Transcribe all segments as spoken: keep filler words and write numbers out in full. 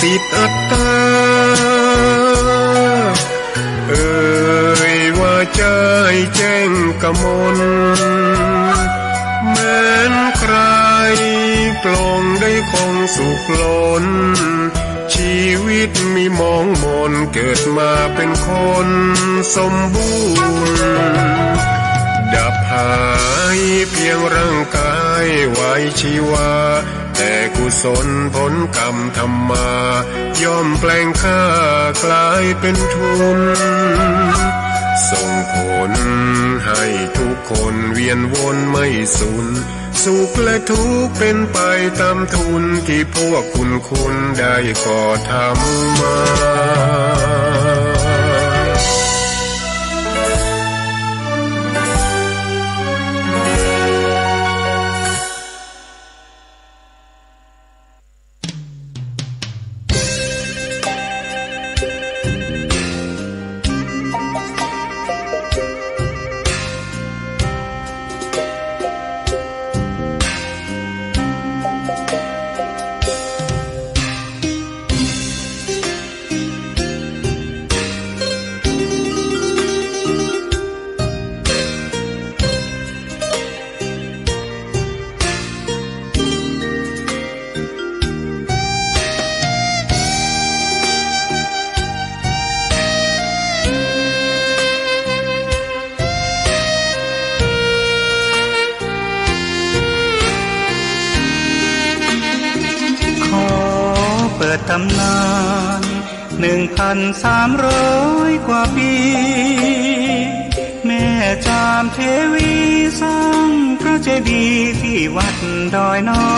ติดอัตตา เอ่ยว่าใจแจ้งกมล แม้นใครปลงได้คงสุขล้น ชีวิตมีมองมน เกิดมาเป็นคนสมบูรณ์ ดับหายเพียงร่างกายไว้ชีวา แต่กุศลผลกรรมทำมา ย่อมแปลงค่ากลายเป็นทุน ส่งผลให้ทุกคนเวียนวนไม่สูญ สุขและทุกข์เป็นไปตามทุนที่พวกคุณคุณได้ก่อทำมา ขอเปิดตำนาน หนึ่งพันสามร้อยกว่าปี แม่จามเทวีสร้างพระเจดีย์ที่วัดดอยน้อ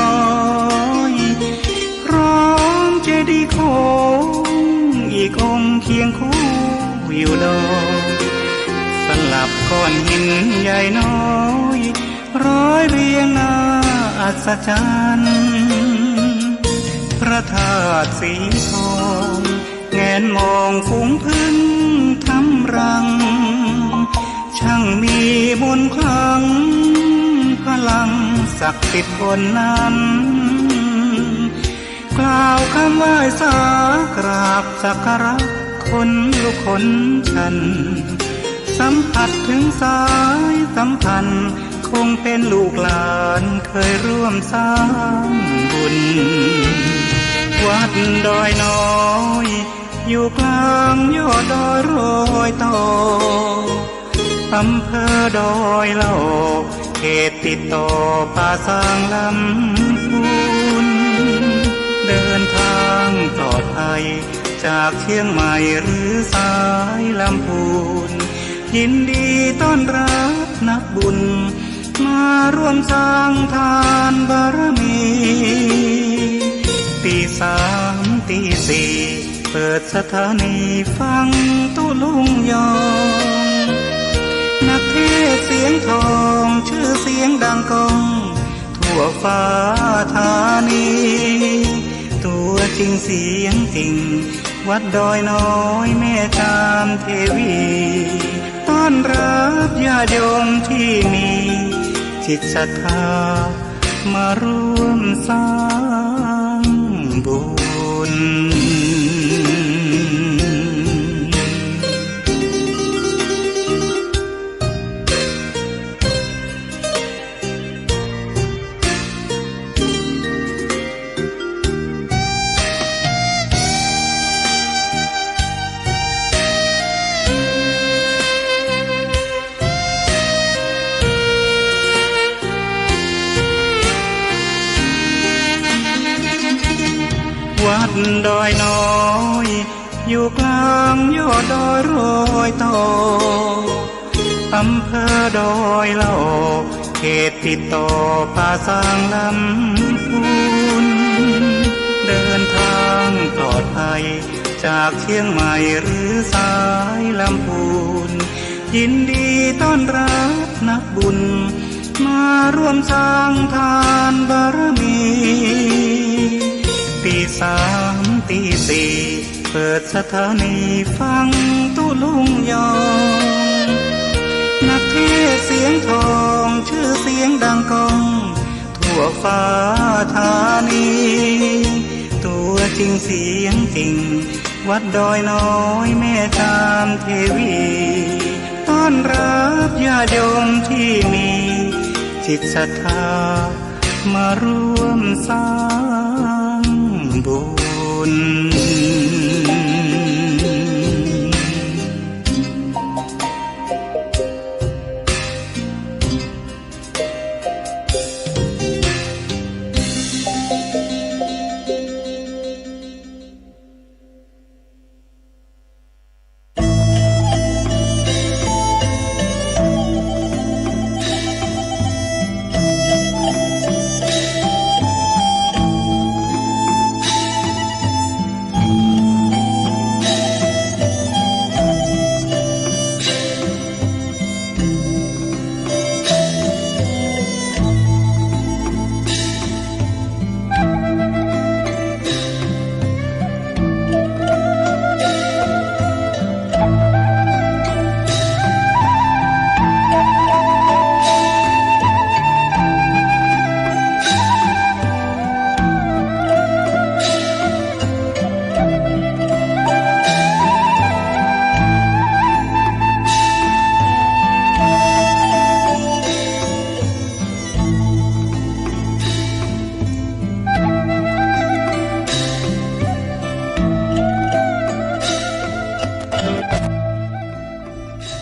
ย พร้อมเจดีย์โค้งอีกองค์เคียงคู่อยู่ดอย สลับก้อนหินใหญ่น้อย ร้อยเรียงน่าอัศจรรย์ พระธาตุสีทอง แงนมองฝูงผึ้งทำรัง ช่างมีมนต์ขลัง พลังศักดิ์สิทธิ์บนนั้น กล่าวคำไหว้สากราบสักการะ ขนลุกขนชัน สัมผัสถึงสายสัมพันธ์ คงเป็นลูกหลานเคยร่วมสร้างบุญ วัดดอยน้อย อยู่กลางยอดดอยรอยต่อ อำเภอดอยหล่อ เขตติดต่อป่าซางลำพูน เดินทางปลอดภัย จากเชียงใหม่หรือสายลำพูน ยินดีต้อนรับนักบุญ มาร่วมสร้างทานบารมี ตีสามตีสี่ เปิดสถานีฟังตุ๊ลุงยอง นักเทศน์เสียงทอง ชื่อเสียงดังก้อง ทั่วฟ้าธานี ตัวจริงเสียงจริง วัดดอยน้อยแม่จามเทวี ต้อนรับญาติโยมที่มีจิตศรัทธา มาร่วมสร้างบุญ วัดดอยน้อย อยู่กลางยอดดอยรอยต่อ อำเภอดอยหล่อ เขตติดต่อป่าซางลำพูน เดินทางปลอดภัย จากเชียงใหม่หรือสายลำพูน ยินดีต้อนรับนักบุญ มาร่วมสร้างทานบารมี ตีสามตีสี่ เปิดสถานีฟังตุ๊ลุงยอง นักเทศน์เสียงทอง ชื่อเสียงดังก้อง ทั่วฟ้าธานี ตัว จริงเสียงจริง วัดดอยน้อยแม่จามเทวี ต้อนรับญาติโยมที่มีจิตศรัทธา มาร่วมสร้างบุญ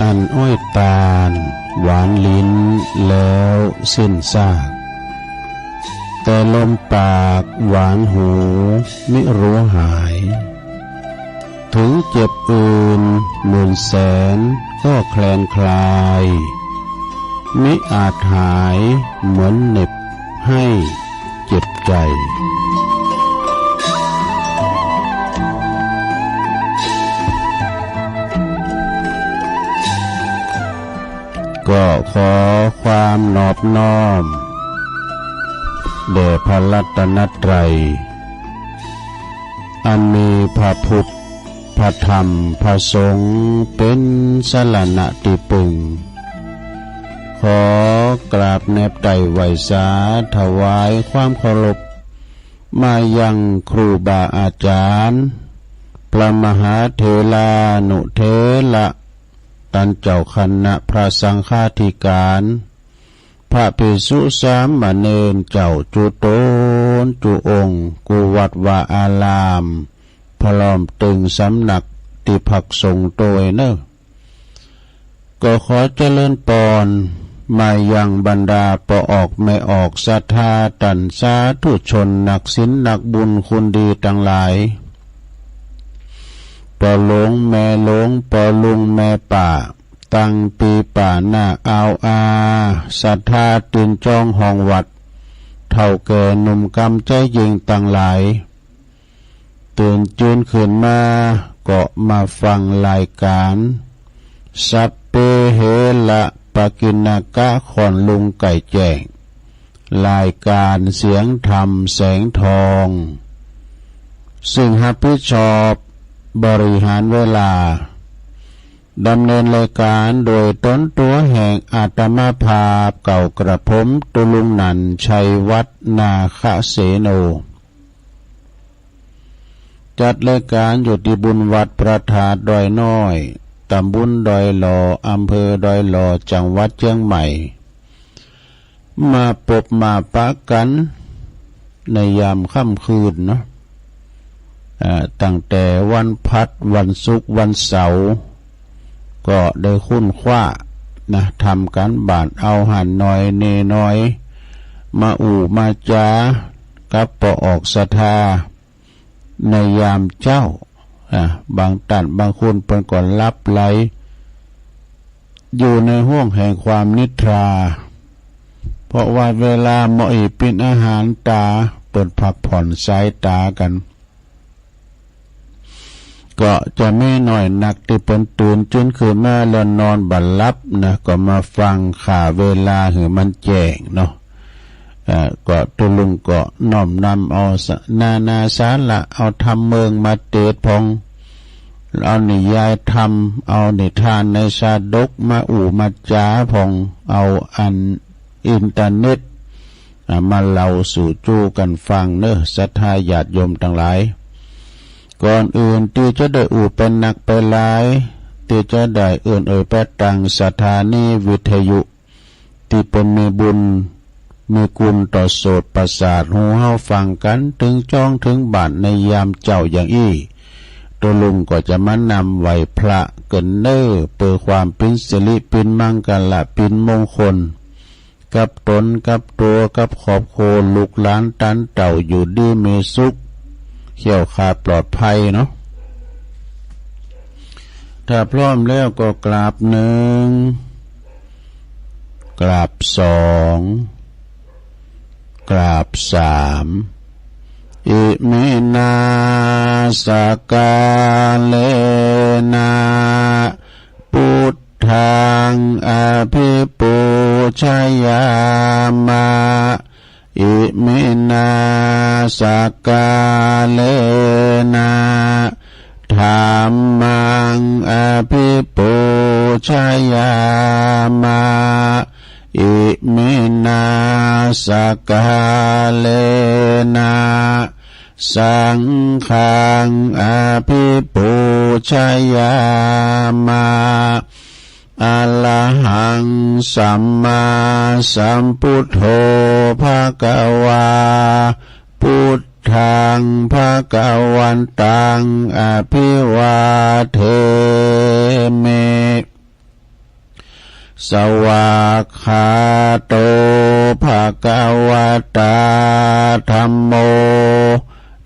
อันอ้อยตาลหวานลิ้นแล้วสิ้นซาก แต่ลมปากหวานหูมิรู้หาย ถึงเจ็บอื่นหมื่นแสนก็แคลนคลาย มิอาจหายเหมือนเหน็บให้เจ็บใจ ก็ขอความนอบน้อมแด่พระรัตนตรัย อันมีพระพุทธ พระธรรม พระสงฆ์ เป็นสรณะที่พึ่ง ขอกราบแนบไต่ไหว้สา ถวายความเคารพ มายังครูบาอาจารย์ พระมหาเถรานุเถระ ตันเจ้าคณะพระสังฆาธิการ พระภิกษุสามเณรเจ้าจุตนจุองค์ กู้วัดวาอาราม พร้อมตึงสำนักตี้พักสงฆ์ตวยเนอ ก็ขอเจริญปอนมายังบรรดาป้อออกแม่ออกศรัทธาต้านสาธุชนนักศีลนักบุญคุณดีตังหลาย ป้อหลวงแม่หลวง ป้อลุงแม่ป้า ตังปี้ป้าน้าอาวอา ศรัทธาตี้จองห้องวัด เฒ่าแก่หนุ่มกำใจ๋ยิ่งตังหลาย ตื่นจื้นขึ้นมาก็มาฟังรายการ สัพเพเหระปกิณณกะ ค่อนลุงไก่แจ้ง รายการเสียงธรรมแสงทอง ซึ่งรับผิดชอบบริหารเวลา ดำเนินรายการโดยตนตั๋วแห่งอาตมาภาพเก่ากระผมตุลุงนันท์ ชัยวัฒน์ นาคเสโน จัดรายการอยู่ตี้บุญวัดพระธาตุดอยน้อย ตำบลดอยหล่อ อำเภอดอยหล่อ จังหวัดเชียงใหม่ มาปบมาปะกั๋นในยามค่ำคืนเนาะ อ่า ตั้งแต่วันพัด วันศุกร์ วันเสาร์ ก็ได้คุ้นคว้านะ ทำก๋านบ้านเอาหั้นหน่อยนี่หน่อย มาอู้มาจ๋ากับป้อออกศรัทธา ในยามเจ๊า อ่ะ บางต้านบางคนเปิ้นก็หลับไหล อยู่ในห้วงแห่งความนิทรา เพราะว่าเวลาหมออีปิ้นอาหารต๋า เปิ้นพักผ่อนสายต๋ากั๋น ก็จะมีน้อยนักตี้เปิ้นตื่นจื้นขึ้นมาแล้วนอนบ่หลับนะ ก็มาฟังข่าวเวลาหื้อมันแจ้งเนาะ เอ่อ ก็ตุลุงก็น้อมนำเอาสะ นานาสาระ เอาธรรมเมืองมาเตสน์ผ่อง เอานิยายธรรม เอานิทานในชาดกมาอู้มาจ๋าผ่อง เอาอันอินเทอร์เน็ต อ่า มาเล่าสู่จู้กั๋นฟังเนอะ ศรัทธาญาติโยมตังหลาย ก่อนอื่นตี้จะได้อู้ไปนักไปหลาย ตี้จะได้เอิ้นเอ่ยไปตังสถานีวิทยุ ตี้เปิ้นมีบุญมีคุณต่อโสตประสาทหูเฮาฟังกั๋น เถิงจ้องเถิงบ้านในยามเจ๊าอย่างอี้ ตัวลุงก็จะมานำไหว้พระเกิ่นเน่อ เปื้อความเป๋นสิริเป๋นมังคละเป๋นมงคล กับต๋นกับตั๋วกับครอบครัวลูกหลานตันเต้าอยู่ดีมีสุข แคล้วคลาดปลอดภัยเนาะ ถ้าพร้อมแล้วก็กราบหนึ่ง กราบสอง กราบสาม อิมินา สกาเลนะ พุทธัง อภิปูชยามะ อิมินา สกาเลนะ ธัมมัง อภิปูชยามะ อิมินา สกาเลนะ สังฆัง อภิปูชยามะ อะระหัง สัมมาสัมพุทโธ ภะคะวา พุทธัง ภะคะวันตัง อภิวาเทมิ สวากขาโต ภะคะวะตา ธัมโม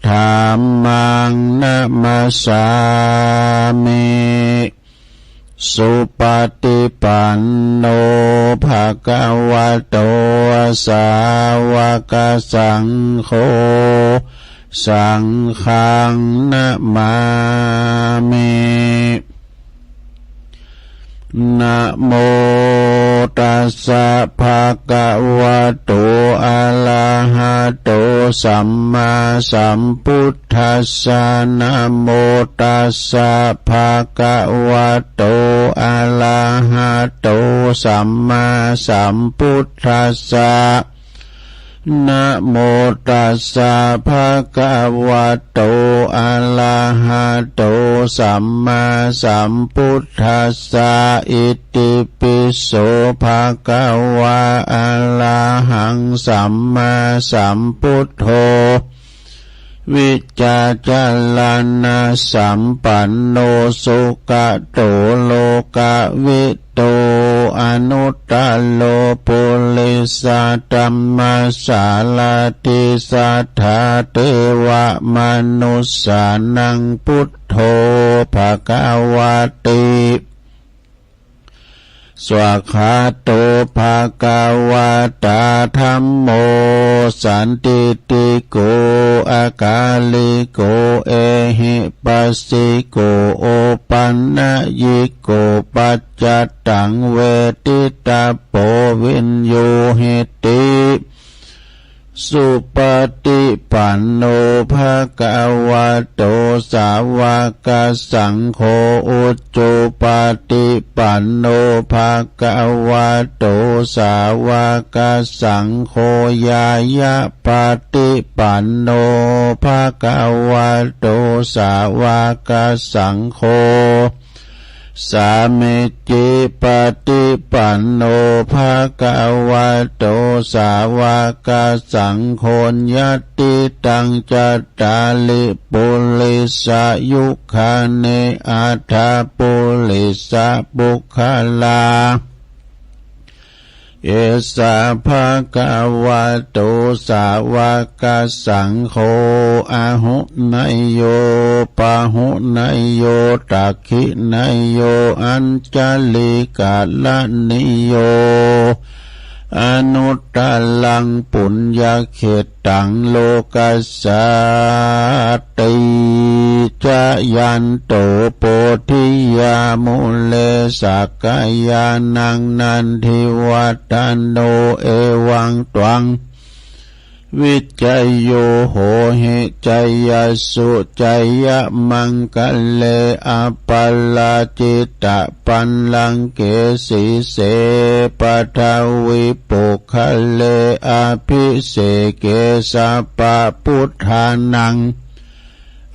ธัมมัง นะมัสสามิ สุปฏิปันโน ภะคะวะโต สาวกสังโฆ สังฆัง นะมามิ นะโมตัสสะ ภะคะวะโต อะระหะโต สัมมาสัมพุทธัสสะ นะโมตัสสะ ภะคะวะโต อะระหะโต สัมมาสัมพุทธัสสะ นะโมตัสสะ ภะคะวะโต อะระหะโต สัมมาสัมพุทธัสสะ อิติปิโส ภะคะวา อะระหัง สัมมาสัมพุทโธ วิจจารณสัมปันโน สุขะโต โลกะวิโต อนุตตะโร ปุริสะธัมมะสารถิ สัทธาเทวะมนุสสานัง พุทโธ ภะคะวะติ สวากขาโต ภะคะวะตา ธัมโม สันทิฏฐิโก อะกาลิโก เอหิปัสสิโก โอปันนยิโก ปัจจัตตัง เวทิตะโป วิญญูหิติ สุปฏิปันโน ภะคะวะโต สาวกสังโฆ อุจุปฏิปันโน ภะคะวะโต สาวกสังโฆ ญาณปฏิปันโน ภะคะวะโต สาวกสังโฆ สามีจิปฏิปันโน ภะคะวะโต สาวกสังโฆ ญาติตัง จัตตาริ ปุริสายุคานิ อัฏฐะ ปุริสาปุคคลา เอสะ ภะคะวะโต สาวกสังโฆ อาหุเนยโย ปาหุเนยโย ตักขิเนยโย อัญชลิกะรณิโย อนุตตะรัง ปุญญะเขตตัง โลกัสสาติ จายันโต โพธิยา มูเล สักกายานัง นันทิวัฏฐะโน เอวังตวัง วิจโย โหหิ จายสสุ จายมังคะเล อัปปะราจิตะ ปัลลังเก สีเส ปัทวิปุคคเล อภิเสเก สัพพะพุทธานัง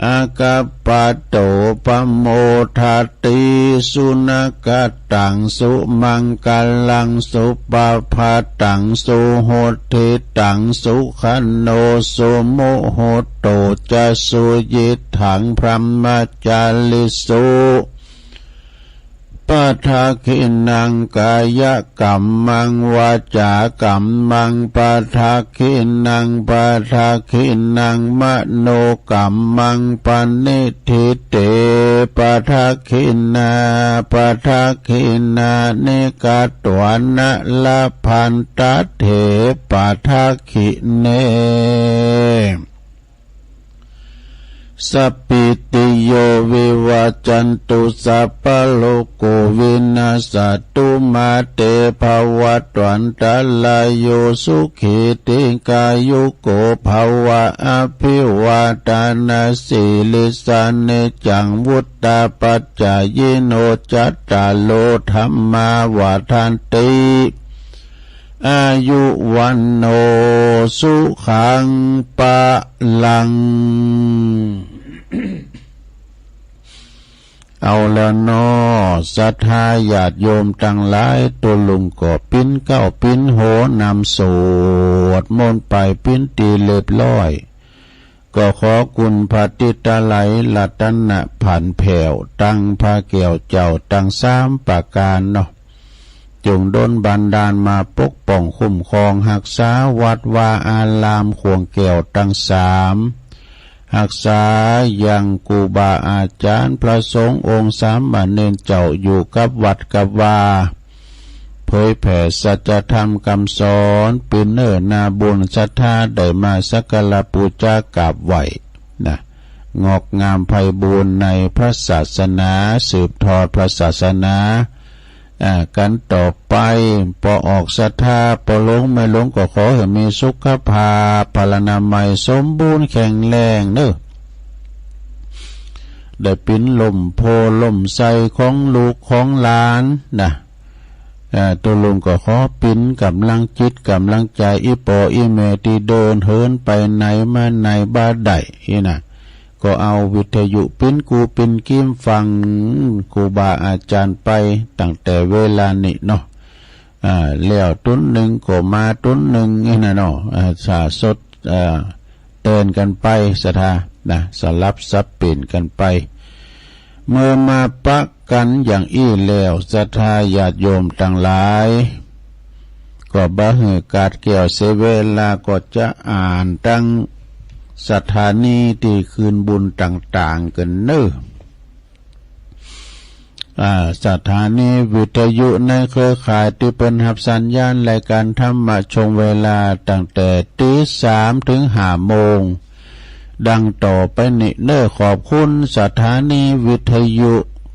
Aggappatto pamodati. Sunakkhattaṃ sumaṅgalaṃ supabhātaṃ suhuṭṭhitaṃ sukhaṇo sumuhutto ca suyiṭṭhaṃ brahmacārisu. Padakkhiṇaṃ kāyakammaṃ vācākammaṃ padakkhiṇaṃ padakkhiṇaṃ manokammaṃ paṇidhī te padakkhiṇā padakkhiṇāni katvāna labhantatthe padakkhiṇe. Sabbītiyo vivajjantu sabbarogo vinassatu mā te bhavatvantarāyo sukhī dīghāyuko bhava. Abhivādanasīlissa niccaṃ vuḍḍhāpacāyino cattāro dhammā vaḍḍhanti āyu vaṇṇo sukhaṃ balaṃ. เอาแล้วเนาะ ศรัทธาญาติโยมตังหลาย ตุ๊ลุงก็ปิ้นเกล้าปิ้นโหนำสวดมนต์ไปปิ้นตี้เรียบร้อย ก็ขอคุณพระติตไลยรัตนพันธ์แผ่ว ตังพระแก้วเจ้าตังสามประการเนาะ จงดลบันดาลมาปกป้องคุ้มครองฮักษาวัดวาอารามขวงแก้วตังสาม ฮักษายังครูบาอาจารย์พระสงฆ์องค์สามเณรเจ้าอยู่กับวัดกับวา เผยแผ่สัจธรรมคำสอน ปิ้นเนอร์นาบุญศรัทธาได้มาสักการะปูจากราบไหว้นะ งอกงามไพบูลย์ในพระศาสนา สืบทอดพระศาสนา อ่า กันต่อไป ปอออกศรัทธา ปอหลงไม่หลงก็ขอให้มีสุขภาพพลานามัยสมบูรณ์แข็งแรงเนอะ ได้ปิ้นล่มโพล่มไทรของลูกของหลานนะ เอ่อ ตุ๊ลุงก็ขอปิ้นกำลังจิตกำลังใจ อี่ปออี่แม่ตี้เดินเหินไปไหนมาไหนบ่ได้ อี่นะ ก็เอาวิทยุปิ้นกู้ปิ้นกีมฟังครูบาอาจารย์ไปตั้งแต่เวลานี้เนาะ อ่า แล้วตุ๊นนึ่งก็มาตุ๊นนึ่ง อี่นะเนาะ อ่า สาสด อ่า เตือนกันไปศรัทธานะ สลับสับเปลี่ยนกันไป เมื่อมาปะกันอย่างอี้แล้ว ศรัทธาญาติโยมตังหลาย ก็บ่หื้อขาดแคลนเสียเวลา ก็จะอ่านตังสถานีตี้คืนบุญต่างๆ กั๋นเนอะ อ่า สถานีวิทยุในเครือข่ายตี้เปิ้นฮับสัญญาณรายการธรรมะช่วงเวลาตั้งแต่ตีสามถึงห้าโมง ดังต่อไปนี้เนอะ ขอบคุณสถานีวิทยุ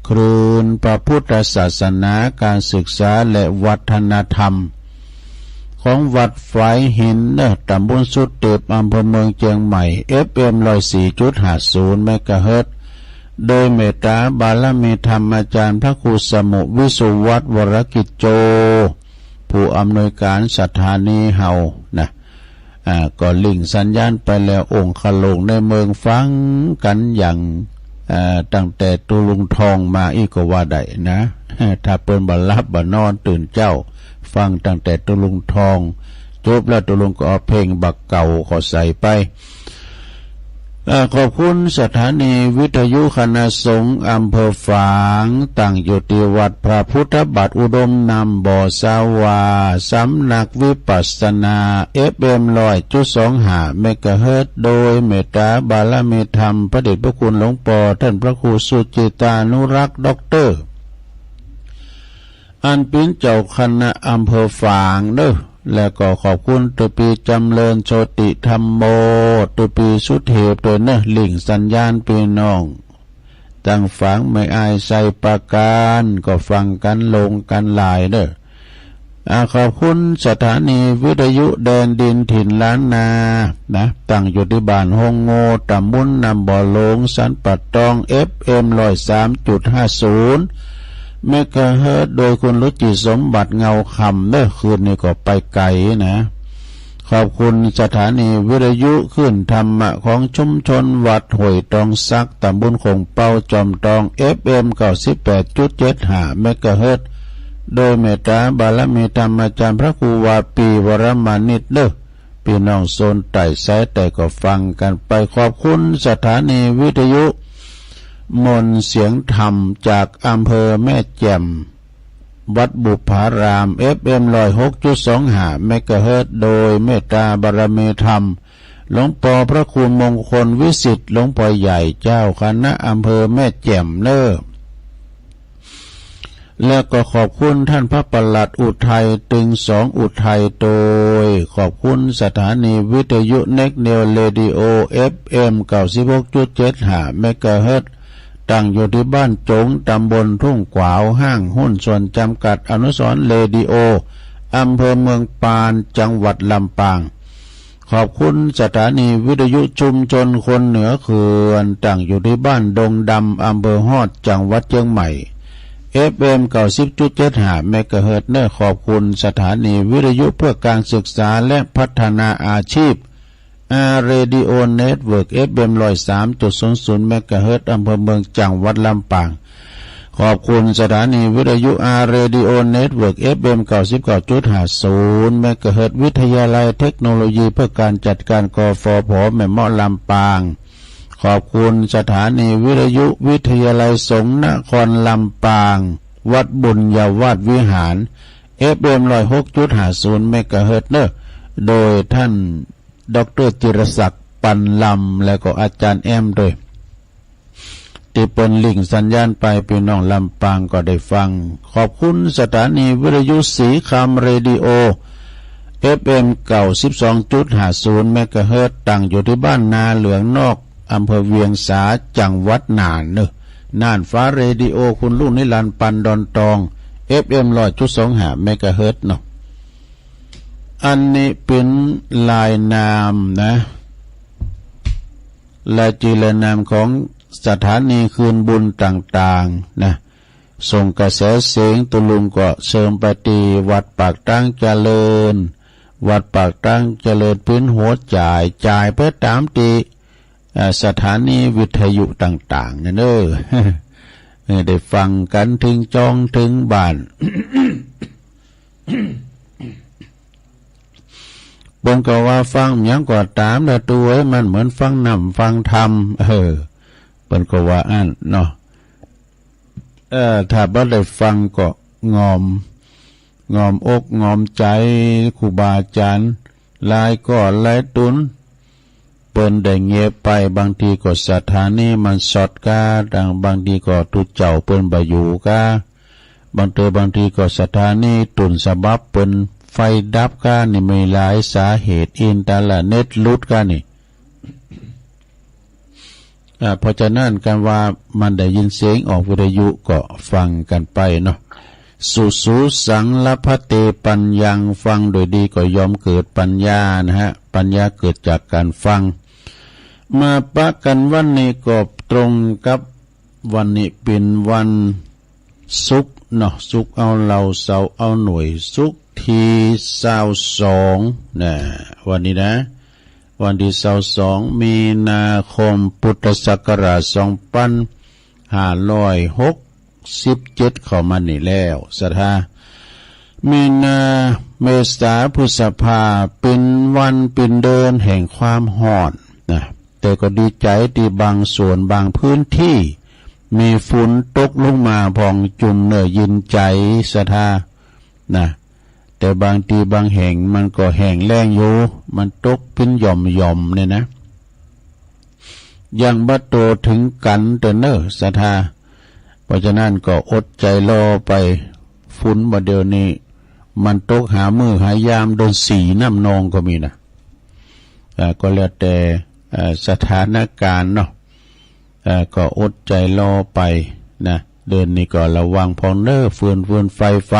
คลื่นพระพุทธศาสนา การศึกษาและวัฒนธรรม ของวัดฝายหินเนอะ ตำบลสุเทพ อำเภอเมืองเชียงใหม่ เอฟเอ็ม ร้อยสี่จุดห้าศูนย์ เมกะเฮิรตซ์ โดยเมตตาบารมีธรรมอาจารย์พระครูสมุ วิสุวัฒน์ วรกิจโจ ผู้อำนวยการสถานีเฮานะ อ่า ก็ลิงก์สัญญาณไปแล้ว องคโลกในเมืองฟังกั๋นอย่าง อ่า ตั้งแต่ตุ๊ลุงทองมาอี้ก็ว่าได้นะ ถ้าเปิ้นบ่หลับบ่นอนตื่นเจ๊า ฟังตั้งแต่ตุ๊ลุงทอง จบแล้วตุ๊ลุงก็เอาเพลงบ่าเก่าก็ใส่ไป เอ่อ ขอบคุณสถานีวิทยุคณะสงฆ์อำเภอฝาง ตั้งอยู่ตี้วัดพระพุทธบาทอุดมนำบ่อสาวา สำนักวิปัสสนา เอฟเอ็ม ร้อยจุดสองห้า เมกะเฮิรตซ์ โดยเมตตาบารมีธรรมพระเดชพระคุณหลวงปอท่านพระครูสุจิตานุรักษ์ ด็อกเตอร์ อันเป๋นเจ้าคณะอำเภอฝางเนอะ แล้วก็ขอบคุณตุ๊ปี๋จ๋ำเริญโชติธัมโม ตุ๊ปี๋สุเทพด้วยเนอะ ลิงก์สัญญาณปี้น้อง ตังฝางแม่อายไชยปราการ ก็ฟังกั๋นลงกั๋นหลายเนอะ อ่า ขอบคุณสถานีวิทยุแดนดินถิ่นล้านนา นะ ตั้งอยู่ตี้บ้านโฮงโง่ ตำบลนำบ่อหลง สันป่าตอง เอฟเอ็ม ร้อยสามจุดห้าศูนย์ เมกะเฮิรตซ์ โดยคุณรุจิสมบัติเงาคำเนอะ คืนนี้ก็ไปไก๋นะ ขอบคุณสถานีวิทยุคลื่นธรรมะของชุมชนวัดห้วยตองสัก ตำบลโขงเปา จอมทอง เอฟเอ็ม เก้าสิบแปดจุดเจ็ดห้า เมกะเฮิรตซ์ โดยเมตตาบารมีธรรมอาจารย์พระครูวาปีวรมานิตเด้อ พี่น้องโซนใต้สายใต้ก็ฟังกันไป ขอบคุณสถานีวิทยุมนต์เสียงธรรมจากอำเภอแม่แจ่ม วัดบุพพาราม เอฟเอ็ม ร้อยหกจุดสองห้า เมกะเฮิรตซ์ โดยเมตตาบารมีธรรม หลวงปอพระครูมงคลวิสิทธิ์ หลวงปอใหญ่เจ้าคณะอำเภอแม่แจ่มเนอ และก็ขอบคุณท่านพระปลัดอุทัย ตึงสองอุทัย โดยขอบคุณสถานีวิทยุ Next Neo Radio เอฟเอ็ม เก้าสิบหกจุดเจ็ดห้า เมกะเฮิรตซ์ ตั้งอยู่ที่บ้านจง ตำบลทุ่งขวาว ห้างหุ้นส่วนจำกัดอนุสรณ์เรดิโอ อำเภอเมืองปาน จังหวัดลำปาง ขอบคุณสถานีวิทยุชุมชนคนเหนือเขื่อน ตั้งอยู่ที่บ้านดงดำ อำเภอฮอด จังหวัดเชียงใหม่ เอฟเอ็ม เก้าสิบจุดเจ็ดห้า เมกะเฮิรตซ์ เนอ ขอบคุณสถานีวิทยุเพื่อการศึกษาและพัฒนาอาชีพ อาร์ Radio Network เอฟเอ็ม ร้อยสามจุดศูนย์ศูนย์ เมกะเฮิรตซ์ อำเภอเมือง จังหวัดลำปาง ขอบคุณสถานีวิทยุ อาร์ Radio Network เอฟเอ็ม เก้าสิบเก้าจุดห้าศูนย์ เมกะเฮิรตซ์ วิทยาลัยเทคโนโลยีเพื่อการจัดการ กฟผ แม่เมาะ ลำปาง ขอบคุณสถานีวิทยุวิทยาลัยสงฆ์นครลำปาง วัดบุญญาวาสวิหาร เอฟเอ็ม ร้อยหกจุดห้าศูนย์ เมกะเฮิรตซ์ เนอ โดยท่าน ดอกเตอร์ จิรศักดิ์ ปันลำ และก็อาจารย์แอมด้วย ที่เปิ้นลิงก์สัญญาณไป พี่น้องลำปางก็ได้ฟัง ขอบคุณสถานีวิทยุสีคำเรดิโอ เอฟเอ็ม เก้าสิบสองจุดห้าศูนย์ เมกะเฮิรตซ์ ตั้งอยู่ที่บ้านนาเหลืองนอก อำเภอเวียงสา จังหวัดน่านเนอะ น่านฟ้าเรดิโอ คุณลุงนิรันดร์ ปันดอนตอง เอฟเอ็ม ร้อยจุดสองห้า เมกะเฮิรตซ์ เนาะ อันนี้เป็นลายนามนะ ลายจื่อลายนามของสถานีคืนบุญต่างๆ นะ ส่งกระแสเสียงตุลุงก็เชิญไปที่วัดปากตางเจริญ วัดปากตางเจริญเป็นหัวจ่าย จ่ายไปตามที่ อ่า สถานีวิทยุต่างๆ นั่นเด้อ เออ ได้ฟังกันถึงจองถึงบ้าน เปิ้นก็ว่าฟังหยังก็ตามนะ ตัวเอ้ย มันเหมือนฟังน้ำฟังธรรม เออ เปิ้นก็ว่าอั้นเนาะ เออ ถ้าบ่ได้ฟังก็งอม งอมอกงอมใจ ครูบาอาจารย์ หลายก็หลายตุน เปิ้นได้เงียบไป บางทีก็สถานีมันช็อตกา บางทีก็ตุ๊เจ้าเปิ้นบ่อยู่กา บางเทื่อบางทีก็สถานีตุ่นสบับเปิ้นไฟดับกา นี่มีหลายสาเหตุ อินเทอร์เน็ตหลุดกา นี่ อ่า เพราะฉะนั้นการว่ามันได้ยินเสียงออกวิทยุก็ฟังกันไปเนาะ สุสุสังลพเตปัญญัง ฟังโดยดีก็ย่อมเกิดปัญญานะฮะ ปัญญาเกิดจากการฟัง มาปะกันวันนี้ก็ตรงกับวันนี้เป็นวันศุกร์เนาะ ศุกร์เอาเหล้า เสาร์เอาหน่วย ศุกร์ที่ซาวสองนะ วันนี้นะ วันที่ซาวสอง มีนาคม พุทธศักราช สองพันห้าร้อยหกสิบเจ็ด เข้ามานี่แล้ว ศรัทธา มีนา เมษา พฤษภา เป็นวันเป็นเดือนแห่งความฮ้อนนะ แต่ก็ดีใจที่บางส่วนบางพื้นที่ มีฝนตกลงมาผ่องจุ่มเนื้อเย็นใจ ศรัทธา นะ แต่บางทีบางแห่งมันก็แห้งแล้งอยู่ มันตกเป็นหย่อมๆ เนี่ยนะ ยังบ่โตถึงกันเตอเนอ ศรัทธา เพราะฉะนั้นก็อดใจรอไป ฝนบ่าเดี๋ยวนี้ มันตกหามื้อหายาม เดือนสี่น้ำนองก็มีนะ อ่า ก็แล้วแต่ อ่า สถานการณ์เนาะ อ่า ก็อดใจรอไปนะ เดือนนี้ก็ระวังพ่องเน้อ ฟืน ฟืน ไฟ ไฟ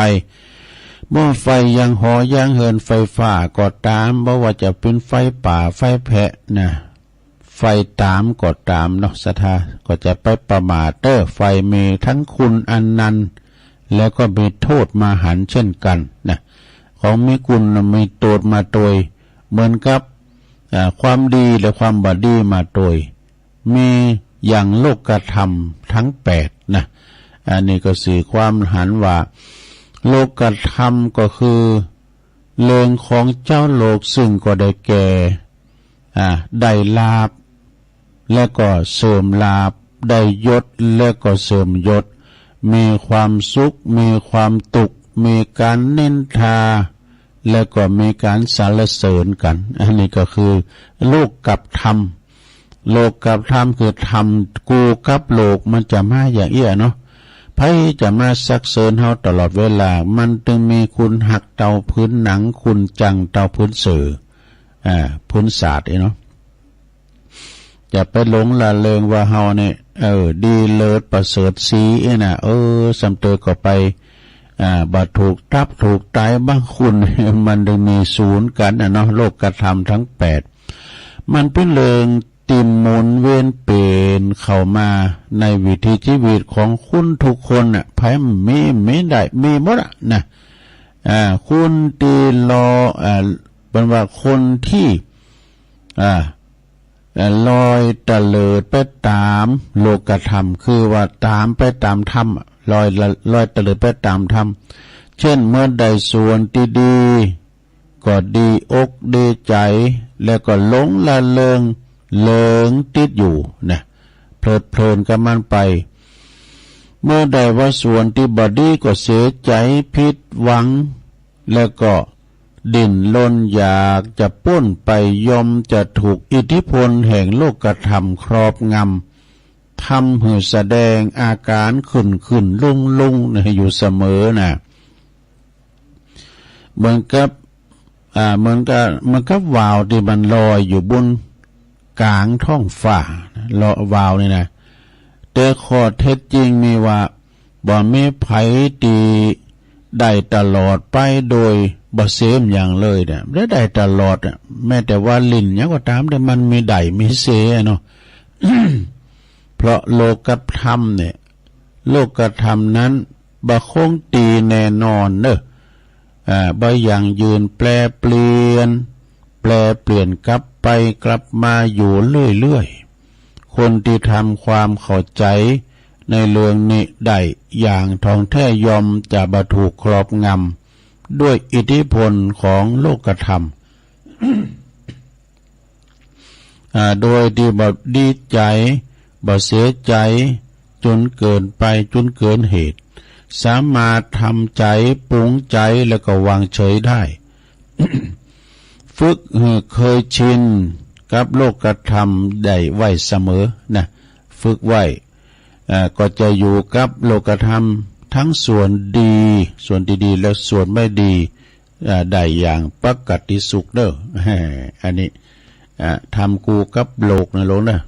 บ่ว่าไฟยังหอยังเฮือน ไฟฟ้าก็ตาม บ่ว่าจะเป็นไฟป่า ไฟแผะนะ ไฟตามก็ตามเนาะ ศรัทธา ก็จะไปประมาทเน้อ ไฟมีทั้งคุณอันนันต์ แล้วก็มีโทษมหันต์เช่นกันนะ ของมีคุณน่ะมีโตษมาโตย เหมือนกับ อ่า ความดีและความบ่ดีมาโดย มีอย่างโลกธรรมทั้งแปดนะ อันนี้ก็สื่อความหันว่า โลกธรรมก็คือ เรื่องของเจ้าโลกซึ่งก็ได้แก่ อ่า ได้ลาภ และก็เสื่อมลาภ ได้ยศ และก็เสื่อมยศ มีความสุข มีความทุกข์ มีการนินทา และก็มีการสรรเสริญกัน อันนี้ก็คือโลกกับธรรม โลกกับธรรมคือธรรมกูกับโลก มันจะมาอย่างเอี้ยเนาะ ไผจะมาสรรเสริญเฮาตลอดเวลา มันจึงมีคุณฮักเต้าผืนหนัง คุณจังเต้าผืนเสือ อ่า ผืนสาดเอี้ยเนาะ จะไปหลงละเริงว่าเฮาเนี่ย เออ ดีเลิศประเสริฐศรีเอี้ยนะ เออ สำเตอก็ไป อ่า บ่ถูกตับถูกไตบางคน มันได้มีศูนย์กันนะเนาะ โลกธรรมทั้งแปด มันเป็นเรื่องที่หมุนเวียนเปลี่ยนเข้ามาในวิถีชีวิตของคนทุกคนน่ะ ไผมี มีได้ มีหมดอะนะ อ่า คนที่รอ อ่า เป็นว่าคนที่ อ่า เอ่อ ลอยตะเลิดไปตามโลกธรรม คือว่าตามไปตามธรรมอะ ลอยละ ลอยตะเลิดไปตามธรรม เช่น เมื่อได้ส่วนที่ดี ก็ดีอกดีใจ แล้วก็หลงละเริง เริงติดอยู่นะ เพลิดเพลินกับมันไป เมื่อได้ว่าส่วนที่บ่ดีก็เสียใจผิดหวัง แล้วก็ดิ้นรนอยากจะป้นไป ย่อมจะถูกอิทธิพลแห่งโลกธรรมครอบงำ ทำให้แสดงอาการขึ้นขึ้นลงลงให้อยู่เสมอนะ เหมือนกับ อ่า เหมือนกับ เหมือนกับวาวที่มันลอยอยู่บนกลางท้องฟ้า เลาะวาวนี่นะ แต่ข้อเท็จจริงมีว่า บ่มีไผที่ได้ตลอดไปโดยบ่เสมอย่างเลยเนี่ย ได้ได้ตลอดอะ แม้แต่ว่าลิ้นหยังก็ตาม แต่มันมีได้มีเสเนาะ เพราะโลกธรรมเนี่ย โลกธรรมนั้นบ่คงที่แน่นอนเนอะ อ่า บ่ยั่งยืน แปรเปลี่ยน แปรเปลี่ยนกลับไปกลับมาอยู่เรื่อยๆ คนที่ทำความเข้าใจในเรื่องนี้ได้อย่างท่องแท้ย่อมจะบ่ถูกครอบงำด้วยอิทธิพลของโลกธรรม อ่า โดยที่บ่ดีใจ บ่เสียใจจนเกินไป จนเกินเหตุ สามารถทำใจ ปรุงใจ แล้วก็วางเฉยได้ ฝึกให้เคยชินกับโลกธรรมได้ไว้เสมอนะ ฝึกไว้ อ่า ก็จะอยู่กับโลกธรรมทั้งส่วนดี ส่วนที่ดี และส่วนไม่ดี อ่า ได้อย่างปกติสุขเด้อ อันนี้ อ่า ธรรมกูกับโลกนะหลวงนะ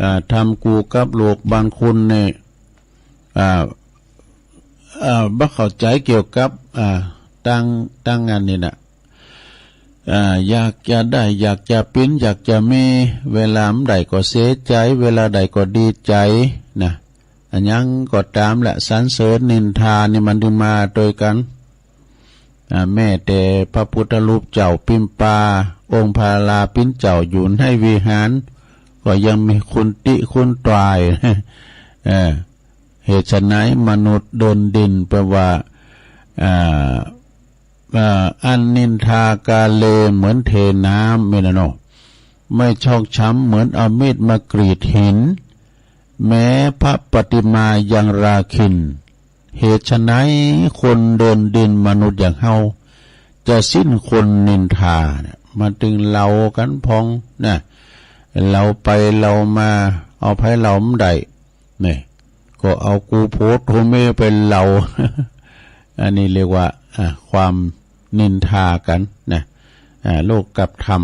อ่า ธรรมกูกับโลก บางคนเนี่ย อ่า อ่า บ่เข้าใจเกี่ยวกับ อ่า ตั้ง ตั้งอันนี้นะ อ่า อยากจะได้ อยากจะปิ้น อยากจะมี เวลามันได้ก็เสียใจ เวลาได้ก็ดีใจนะ อันหยังก็ตามแหละ สรรเสริญนินทานี่มันถึงมาโดยกัน อ่า แม้แต่พระพุทธรูปเจ้าปิมปา องค์พระลาปินเจ้าอยู่ในวิหาร ก็ยังมีคนติคนตาย เออ เหตุไฉนมนุษย์เดินดิน แปลว่า อ่า อ่า อันนินทากาเลเหมือนเทน้ำ แม่นเนาะ ไม่ชอกช้ำเหมือนเอามีดมากรีดหิน แม้พระปฏิมายังราคิน เหตุไฉนคนเดินดินมนุษย์อย่างเฮา จะสิ้นคนนินทาเนี่ย มันจึงเหล่ากันพองนะ เหล่าไปเหล่ามา เอาไผเหล่ามันได้ นี่ ก็เอากูโผโทเมไปเหล่า อันนี้เรียกว่า อ่ะ ความนินทากันนะ อ่ะ โลกกับธรรม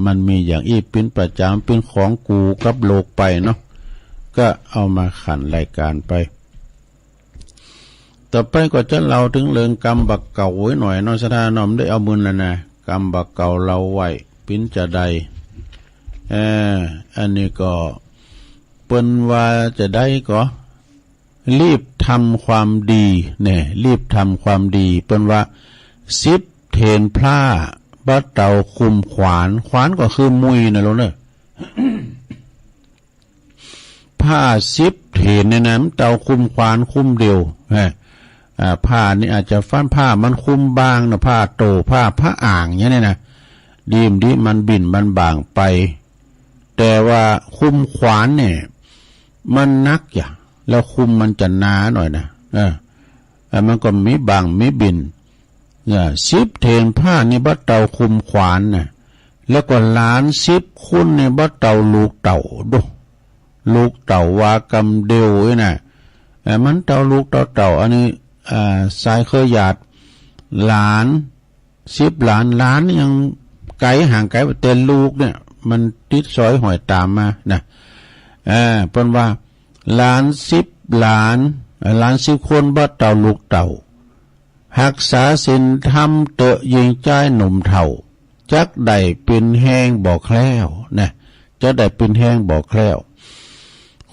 มันมีอย่างอี้ปิ้นประจ๋ำ ปิ้นของกูกับโลกไปเนาะ ก็เอามาขันรายการไป ต่อไปก็จะเล่าถึงเรื่องกรรมบ่าเก่าไว้หน่อยเนาะ สถานะมันได้เอามือนั่นนะ กรรมบ่าเก่าเล่าไว้ ปิ้นจะได้ เออ อันนี้ก็ เปิ้นว่าจะได้ก็ รีบทำความดีเนี่ย รีบทำความดี เปิ้นว่า สิบ เถนพร่า บ่เต่าคุมขวาน ขวานก็คือมุยนะลูกเนอะ พร่าสิบเถนเนี่ยนะ มันเต่าคุมขวานคุมเดียว ฮะ อ่า พร่านี่อาจจะฟันพร่ามันคุมบางนะ พร่าโต พร่า พร่าอ่างเนี่ยนะ ดีมดีมันบิ่นมันบ่างไป แต่ว่าคุมขวานเนี่ย มันหนักอย่า แล้วคุมมันจะหนาหน่อยนะ เออ เออ มันก็มีบ่างมีบิ่น เนี่ย สิบเถนพร่านี่บ่เต่าคุมขวานนะ แล้วก็หลานสิบคนนี่บ่เต่าลูกเต่า ดู ลูกเต่าว่ากำเดียวนี่นะ เออ มันเต่าลูกเต่าเต่า อันนี้ อ่า สายเคยหยาด หลาน สิบหลาน หลานนี่ยังไกลห่างไกล แต่ลูกเนี่ย มันติดสอยห้อยตามมานะ เออ เปิ้นว่า หลานสิบหลาน หลานสิบคนบ่เต่าลูกเต่า หักษาศีลธรรมเตอะ หญิงจายหนุ่มเฒ่า จักได้เป็นแฮงบ่แคล้วนะ จักได้เป็นแฮงบ่แคล้ว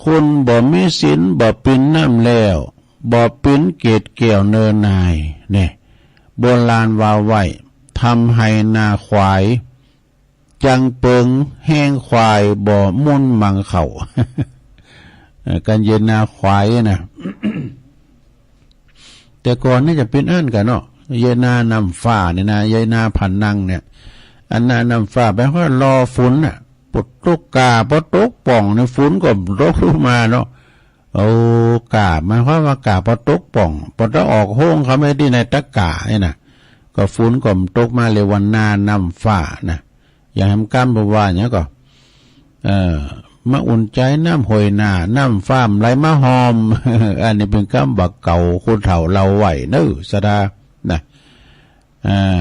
คนบ่มีศีลบ่เป็นน้ำแล้ว บ่เป็นเกศแก้วเนินนาย เนี่ย โบราณว่าไว้ ทำไฮนาควาย จังเปิงแฮงควายบ่มุ่นมังเขา เอ่อ กันเยนาควายนะ แต่ก่อนนี่จะเป็นอันกันเนาะ เยนาน้ำฟ้าเนี่ยนะ เยนาผันนังเนี่ย อันนาน้ำฟ้าแปลว่ารอฝนน่ะ ปดตกกา พอตกป่องในฝนก็ตกลงมาเนาะ โอ้ กา หมายความว่ากา พอตกป่อง พอจะออกโฮงเขาไม่ได้ในตะกาเนี่ยนะ ก็ฝนก็ตกมาเลยวันนาน้ำฟ้านะ อย่างแหมก้ามบ่ว่าเนี่ยก็ เอ่อ มาอุ่นใจน้ำห้อยนา น้ำฟ้าไหลมาหอม อันนี้เป็นคำว่าเก่าคนเฒ่าเล่าไว้เนอะ สะดา นะ อ่า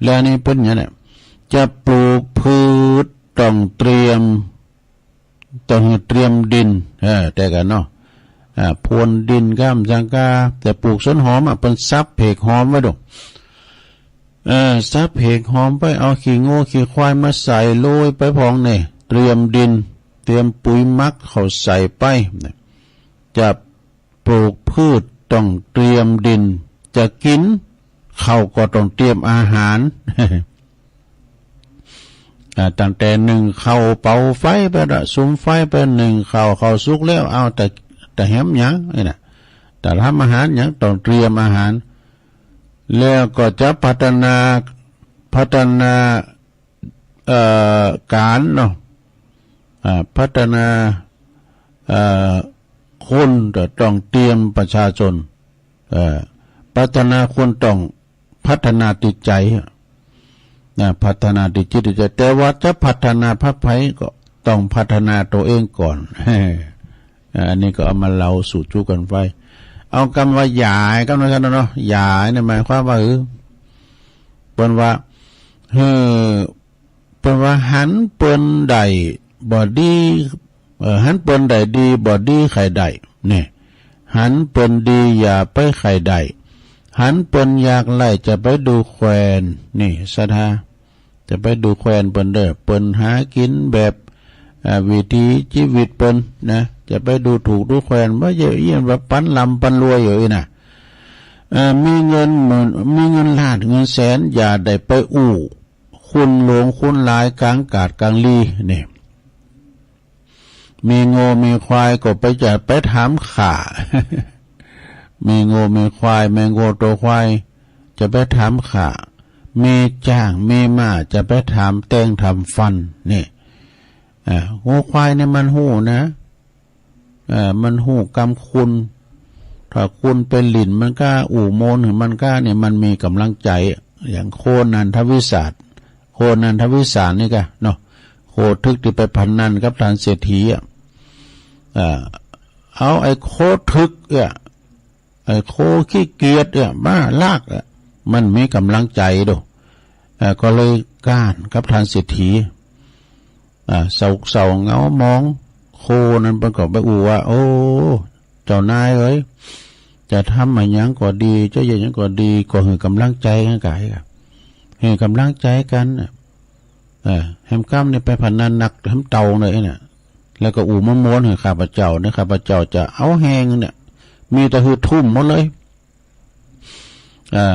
แล้วนี่เปิ้นเนี่ยนะ จะปลูกพืชต้องเตรียม ต้องเตรียมดิน เออ แต่กันเนาะ อ่า พรวนดินก้ามจังกา แต่ปลูกสวนหอมอ่ะ เปิ้นสับเพกหอมไว้ดู เออ สับเพกหอมไป เอาขี้งัวขี้ควายมาใส่โรยไปพองเนี่ย เตรียมดิน เตรียมปุ๋ยหมักเข้าใส่ไป จะปลูกพืชต้องเตรียมดิน จะกินข้าวก็ต้องเตรียมอาหาร อ่า ตั้งแต่นึ่งข้าวเป่าไฟไปละ สุมไฟไปนึ่งข้าว ข้าวสุกแล้ว เอาแต่ แต่แหมหยังนี่นะ แต่ทำอาหารหยังต้องเตรียมอาหาร แล้วก็จะพัฒนา พัฒนา เอ่อ การเนาะ อ่า พัฒนา เอ่อ คนก็ต้องเตรียมประชาชน เอ่อ พัฒนาคนต้องพัฒนาจิตใจ นะ พัฒนาที่จิตใจ แต่ว่าจะพัฒนาพระไพรก็ต้องพัฒนาตัวเองก่อน เอ่อ อันนี้ก็เอามาเล่าสู่จูกันไป เอาคำว่าหยาย คำนั้นเนาะ หยายเนี่ยหมายความว่า เออ เปิ้นว่า เออ เปิ้นว่าหันเปิ้นได้บ่ดี เอ่อ หันเปิ้นได้ดีบ่ดีใครได้ เนี่ย หันเปิ้นดีอย่าไปใครได้ หันเปิ้นอยากไล่จะไปดูแควน นี่ ศรัทธา จะไปดูแควนเปิ้นเด้อ เปิ้นหากินแบบ อ่า วิถีชีวิตเปิ้นนะ จะไปดูถูกดูแควน ว่าเยอะเยี่ยนว่าปันลำปันรวยอยู่อีนะ เอ่อ มีเงินหมื่น มีเงินล้านเงินแสน อย่าได้ไปอู้ คุณหลวงคุณหลายกลางกาดกลางลี นี่ มีงัวมีควายก็ไปจะไปถามข้า มีงัวมีควาย แม่งัวตัวควาย จะไปถามข้า มีจ้างมีม้า จะไปถามแต่งถามฟัน นี่ อ่า งัวควายเนี่ยมันฮู้นะ เอ่อ มันฮู้กำคุณ ถ้าคุณไปหลิ้นมันก็อู้โมนหรือมันก็เนี่ย มันมีกำลังใจ อย่างโคนันทวิสาส โคนันทวิสารนี่กะเนาะ โคทึกที่ไปพนันกับท่านเศรษฐีอ่ะ เอ่อ เอาไอ้โคทึกเนี่ย ไอ้โคขี้เกียจเนี่ยมาลากเนี่ย มันมีกำลังใจดู เอ่อ ก็เลยก้านกับท่านเศรษฐี อ่า เศร้าเศร้าเหงาหมอง โคนั้นเปิ้นก็ไปอู้ว่า โอ้ เจ้านายเอ้ย จะทำอะหยังก็ดี จะเฮ็ดหยังก็ดี ก็หื้อกำลังใจกันกายกัน หื้อกำลังใจกันน่ะ เออ แหมกำนี่ไปพนันหนัก แหมเต่าเลยน่ะ แล้วก็อู้มามวนหื้อข้าพเจ้าเนี่ย ข้าพเจ้าจะเอาแฮงเนี่ย มีแต่หื้อทุ่มหมดเลย อ่า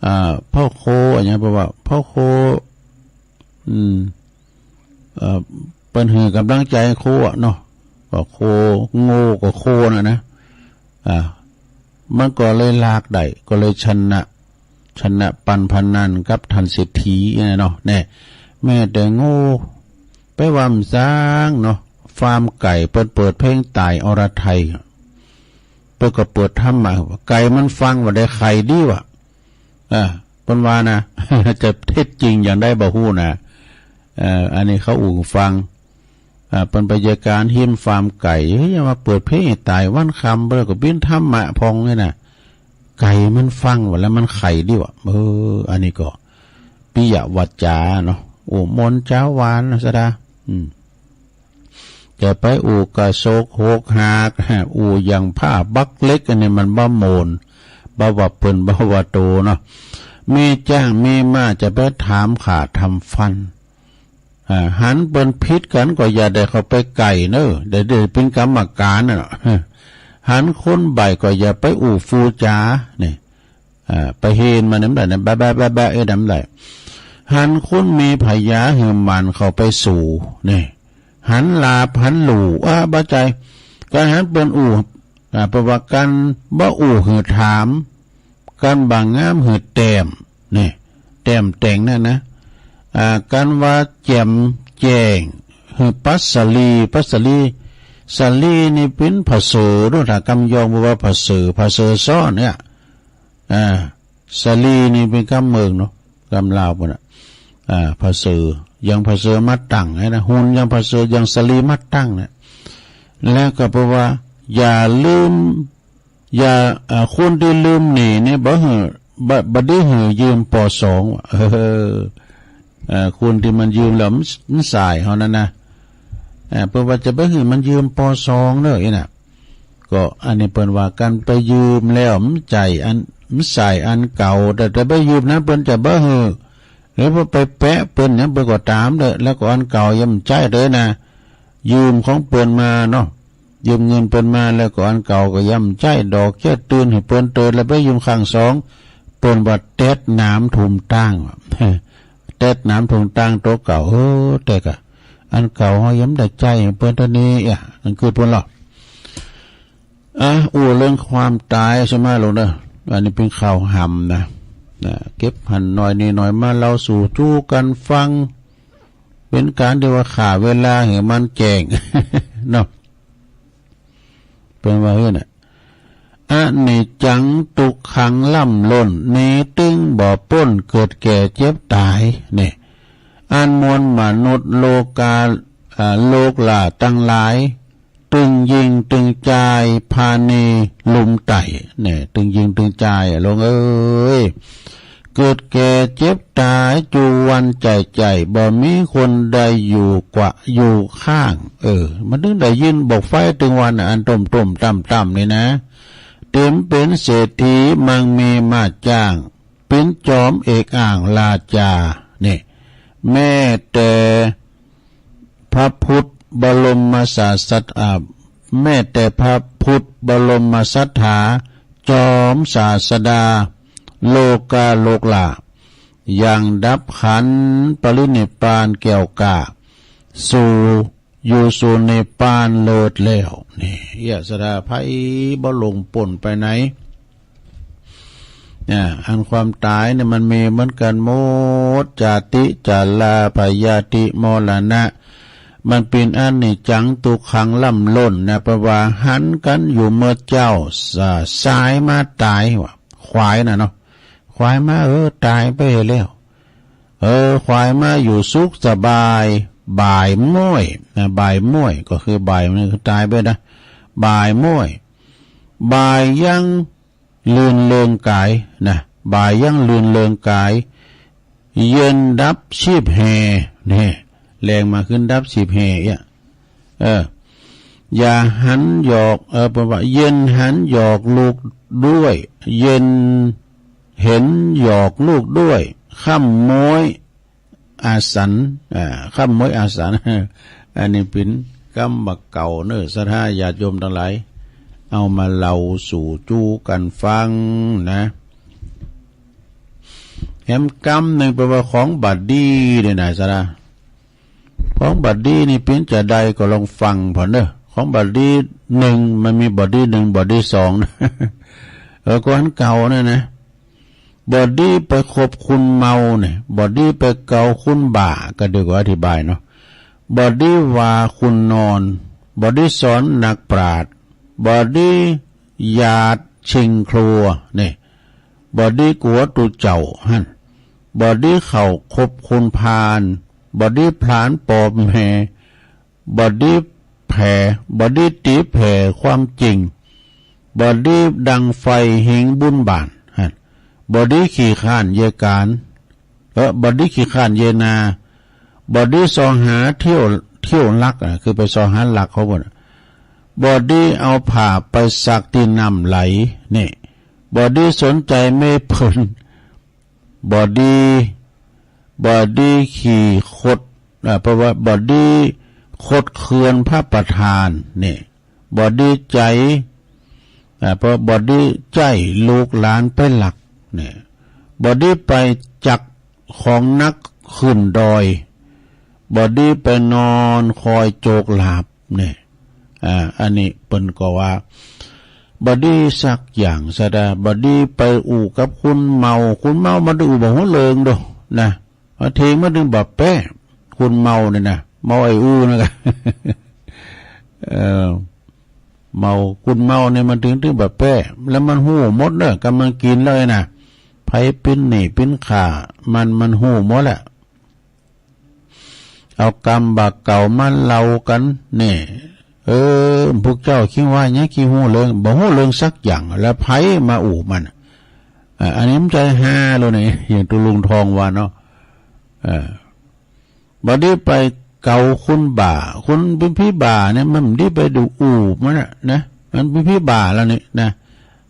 อ่า พ่อโค อันเนี้ย แปลว่า พ่อโค อืม เอ่อ เปิ้นหื้อกำลังใจ๋โคอะเนาะ ก็โค โง่ก็โคน่ะนะ อ่า มันก็เลยลากได้ ก็เลยชนะ ชนะปันพนันกับท่านเศรษฐีนะเนาะ แน่ แม้แต่โง่ ไปว่ามันสร้างเนาะ ฟาร์มไก่ เปิ้นเปิดเพลงต๋ายอรไทย เปิ้นก็เปิดธรรมะ ไก่มันฟังว่าได้ไข่ดีวะ อ่า เปิ้นว่านะ จะเท็จจริงอย่างใดบ่ฮู้นะ เอ่อ อันนี้เขาอู้ฟัง อ่า เปิ้นไปเยียะก๋านฮิมฟาร์มไก่ เฮ้ย อย่ามาเปิดเพลงให้ต๋ายวันค่ำ เปิ้นก็ปิ้นธรรมะพ่องนี่นะ ไก่มันฟังว่าแล้วมันไข่ดีวะ เออ อันนี้ก็ ปิยวาจาเนาะ อู้มนต์จาวานสะดา อืม จะไปอู้กระโศกโหกหาก อู้อย่างผ้าบักเหล็ก อันนี้มันบ่ม่วน บ่ว่าเปิ้น บ่ว่าโตเนาะ มีจ้างมีม้าจะไปถามฆ่าทำฟัน อ่า หันเปิ้นผิดกั๋นก็อย่าได้เข้าไปใก้เนาะ ได้ ได้เป๋นกรรมก๋านน่ะเนาะ หันคนใบ้ก็อย่าไปอู้ฟู่จ๋า นี่ อ่า ไปเห็นมันนำได้นะ แบะ แบะ แบะ แบะ เอ้ย นำได้ หันคนมีพยาหื้อหมานเข้าไปสู่ นี่ หันหลาบหันหลู่ อ่า บ่ใจ้ ก๋านหันเปิ้นอู้ อ่า แปลว่าก๋านบ่อู้หื้อถาม ก๋านบ่งามหื้อแต้ม นี่ แต้มแต่งนั่นนะ อ่า ก๋านว่าแจ่มแจ้ง หื้อปัสสาลี ปัสสาลี สาลีนี่เป๋นผะเสริฐเนาะ ถ้ากำยองบอกว่าผะเสริฐ ผะเสริฐซ้อนเนี่ย อ่า สาลีนี่เป๋นกำเมืองเนาะ กำลาวปุ้นน่ะ อ่า ผะเสริฐ อย่างผะเสริฐมาตั้งไงนะ หุ่นอย่างผะเสริฐ อย่างสาลีมาตั้งเนี่ย แล้วก็แปลว่า อย่าลืม อย่า อ่า คนตี้ลืมหนี้นี่ บ่หื้อ บ่ บ่ดีหื้อยืม ป.สอง เออ เอ่อ คนตี้มันยืมแล้วมัน มันส่ายเฮานั่นนะ เอ่อ เปิ้นว่าจะบ่หื้อมันยืม ป.สอง เด้อ อี้น่ะ ก็อันนี้เปิ้นว่าก๋านไปยืมแล้วมันใจ้อัน มันส่ายอันเก่า แต่ แต่ไปยืมนั้นเปิ้นจะบ่หื้อ หรือว่าไปแปะเปิ้นหยังเปิ้นก็ต๋ามเด้อ แล้วก็อันเก่าอย่าบ่ใจ้เด้อนะ ยืมของเปิ้นมาเนาะ ยืมเงินเปิ้นมาแล้วก็อันเก่าก็อย่าบ่ใจ้ ดอกเจ๊ยตื่นหื้อเปิ้นเติด แล้วไปยืมครั้งสอง เปิ้นว่าแต๊ดหนามทุ่มตาง แต๊ดหนามทุ่มตางตั๋วเก่า เออ แต่ก็อันเก่าเฮายังบ่ได้ใจ้หื้อเปิ้นเต้านี้ อ่ะ อันคือเปิ้นหรอก อ่ะ อู้เรื่องความต๋ายสมาลงเด้อ อันนี้เป๋นข่าวหำนะ นะ เก็บหันหน่อยนี่หน่อยมาเล่าสู่จู้กั๋นฟัง เป๋นก๋านตี้ว่าฆ่าเวลาหื้อมันแจ้ง เนาะ เปิ้นว่าหื้อน่ะ อนิจจัง ทุกขัง ล้ำล้น หนีตึงบ่ป๊น เกิดแก่เจ็บต๋าย นี่ อันมวลมนุษย์โลกา อ่า โลกหล้าตังหลาย ตึงยิงตึงจาย พานีลุมไต่ นี่ ตึงยิงตึงจาย หลวงเอ้ย เกิดแก่เจ็บต๋าย จูวันใจ้ใจ้ บ่มีคนใดอยู่กว่าอยู่ข้าง เออ มันถึงได้ยินบอกไฟตึงวัน อันต้มๆต่ำๆนี่นะ เต็มเป๋นเศรษฐี มั่งมีมาจ้าง เป๋นจอมเอกอ่างราชา นี่ แม้แต่พระพุทธบรมศาสดา แม้แต่พระพุทธบรมศาสดา จอมศาสดา โลกาโลกหล้า ยังดับขันธ์ปรินิพพานแก้วกล้า สู่ อยู่สู่นิพพานเลิศแล้ว นี่ เอี้ย สดาไพร่บ่หลงป๊นไปไหน อ่า อันความต๋ายเนี่ยมันมีเหมือนกั๋นหมด จาติ จรา พยาธิ มรณะ มันเป๋นอนิจจัง ทุกขัง ล้ำล้นนะ แปลว่าหันกั๋นอยู่เมื่อเจ๊า สา สายมาต๋ายว่ะ ควายน่ะเนาะ ควายมา เออ ต๋ายไปแล้ว เออ ควายมาอยู่สุขสบาย บ่ายม้วยนะ บ่ายม้วย ก็คือบ่ายมันคือต๋ายไปนะ บ่ายม้วย บ่ายยังลื่นเริงก๋ายนะ บ่ายยังลื่นเริงก๋าย เย็นดับชีพแห่ นี่ แลงมาขึ้นดับชีพแห่ เอี้ย เออ อย่าหันหยอก เออ แปลว่า เย็นหันหยอกลูกด้วย เย็นเห็นหยอกลูกด้วย ค่ำม้วยอาสัน อ่า ค่ำม้วยอาสัน อันนี้เป๋นกำบ่าเก่าเนอะ ศรัทธาญาติโยมตังหลาย เอามาเล่าสู่จู้กั๋นฟังนะ แหมกำหนึ่งแปลว่าของบ่ดีเลยนะสะระ ของบ่ดีนี่ปิ้นจะได้ก็ลองฟังผ่อนเนอะ ของบ่ดีหนึ่งมันมีบ่ดีหนึ่งบ่ดีสองนะ เออก็อันเก่าเนี่ยนะ บ่ดีไปคบคนเมาเนี่ย บ่ดีไปเกาคนบ้า ก็เดี๋ยวก็อธิบายเนาะ บ่ดีว่าคนนอน บ่ดีสอนนักปราชญ์ บ่ดีหยาดชิงครัวเนี่ย บ่ดีกัวตุเจ้าหั้น บ่ดีเข้าคบคนพาล บ่ดีพลานปอบแม่ บ่ดีแผ่ บ่ดีตีแผ่ความจริง บ่ดีดังไฟหิงบุญบานหั้น บ่ดีขี้ข้านเยการ เออ บ่ดีขี้ข้านเยนา บ่ดีซอหาเที่ยวเที่ยวลักอ่ะ คือไปซอหาลักเขาบ่นน่ะ บ่ดีเอาผ้าไปซักที่น้ำไหล นี่ บ่ดีสนใจเมเพิน บ่ดี บ่ดีขี้คดอ่ะ เพราะว่าบ่ดีคดเคืองพระประธาน นี่ บ่ดีใจอ่ะ เพราะบ่ดีใจลูกหลานไปลัก นี่ บ่ดีไปจักของหนักขึ้นดอย บ่ดีไปนอนคอยโจกหลาบ นี่ อ่า อันนี้เปิ้นก็ว่า บ่ดีสักอย่างสะดา บ่ดีไปอู้กับคนเมา คนเมามันได้อู้บ่ฮู้เรื่องโดนะ มาเทงมาดึงบ่แป้ คนเมาเนี่ยนะ เมาไอ้อู้นะกะ เออ เมา คนเมาเนี่ยมันถึงถึงบ่แป้ แล้วมันฮู้หมดเนอะ กำลังกินแล้วไอ้นะ ไผปิ้นนี่ปิ้นข่า มัน มันฮู้หมดแหละ เอากำบ่าเก่ามาเล่ากัน นี่ เออ พวกเจ้าคิดว่าหยัง คิดฮู้เรื่อง บ่ฮู้เรื่องสักอย่าง แล้วไผมาอู้มัน อ่ะ อันนี้มันใจฮาเลยนี่ อย่างตุลุงทองว่าเนาะ เออ บ่ดีไปเกาคนบ้า คนเป็นผีบ้าเนี่ย มันบ่ดีไปดูอู้มันน่ะนะ มันเป็นผีบ้าแล้วนี่นะ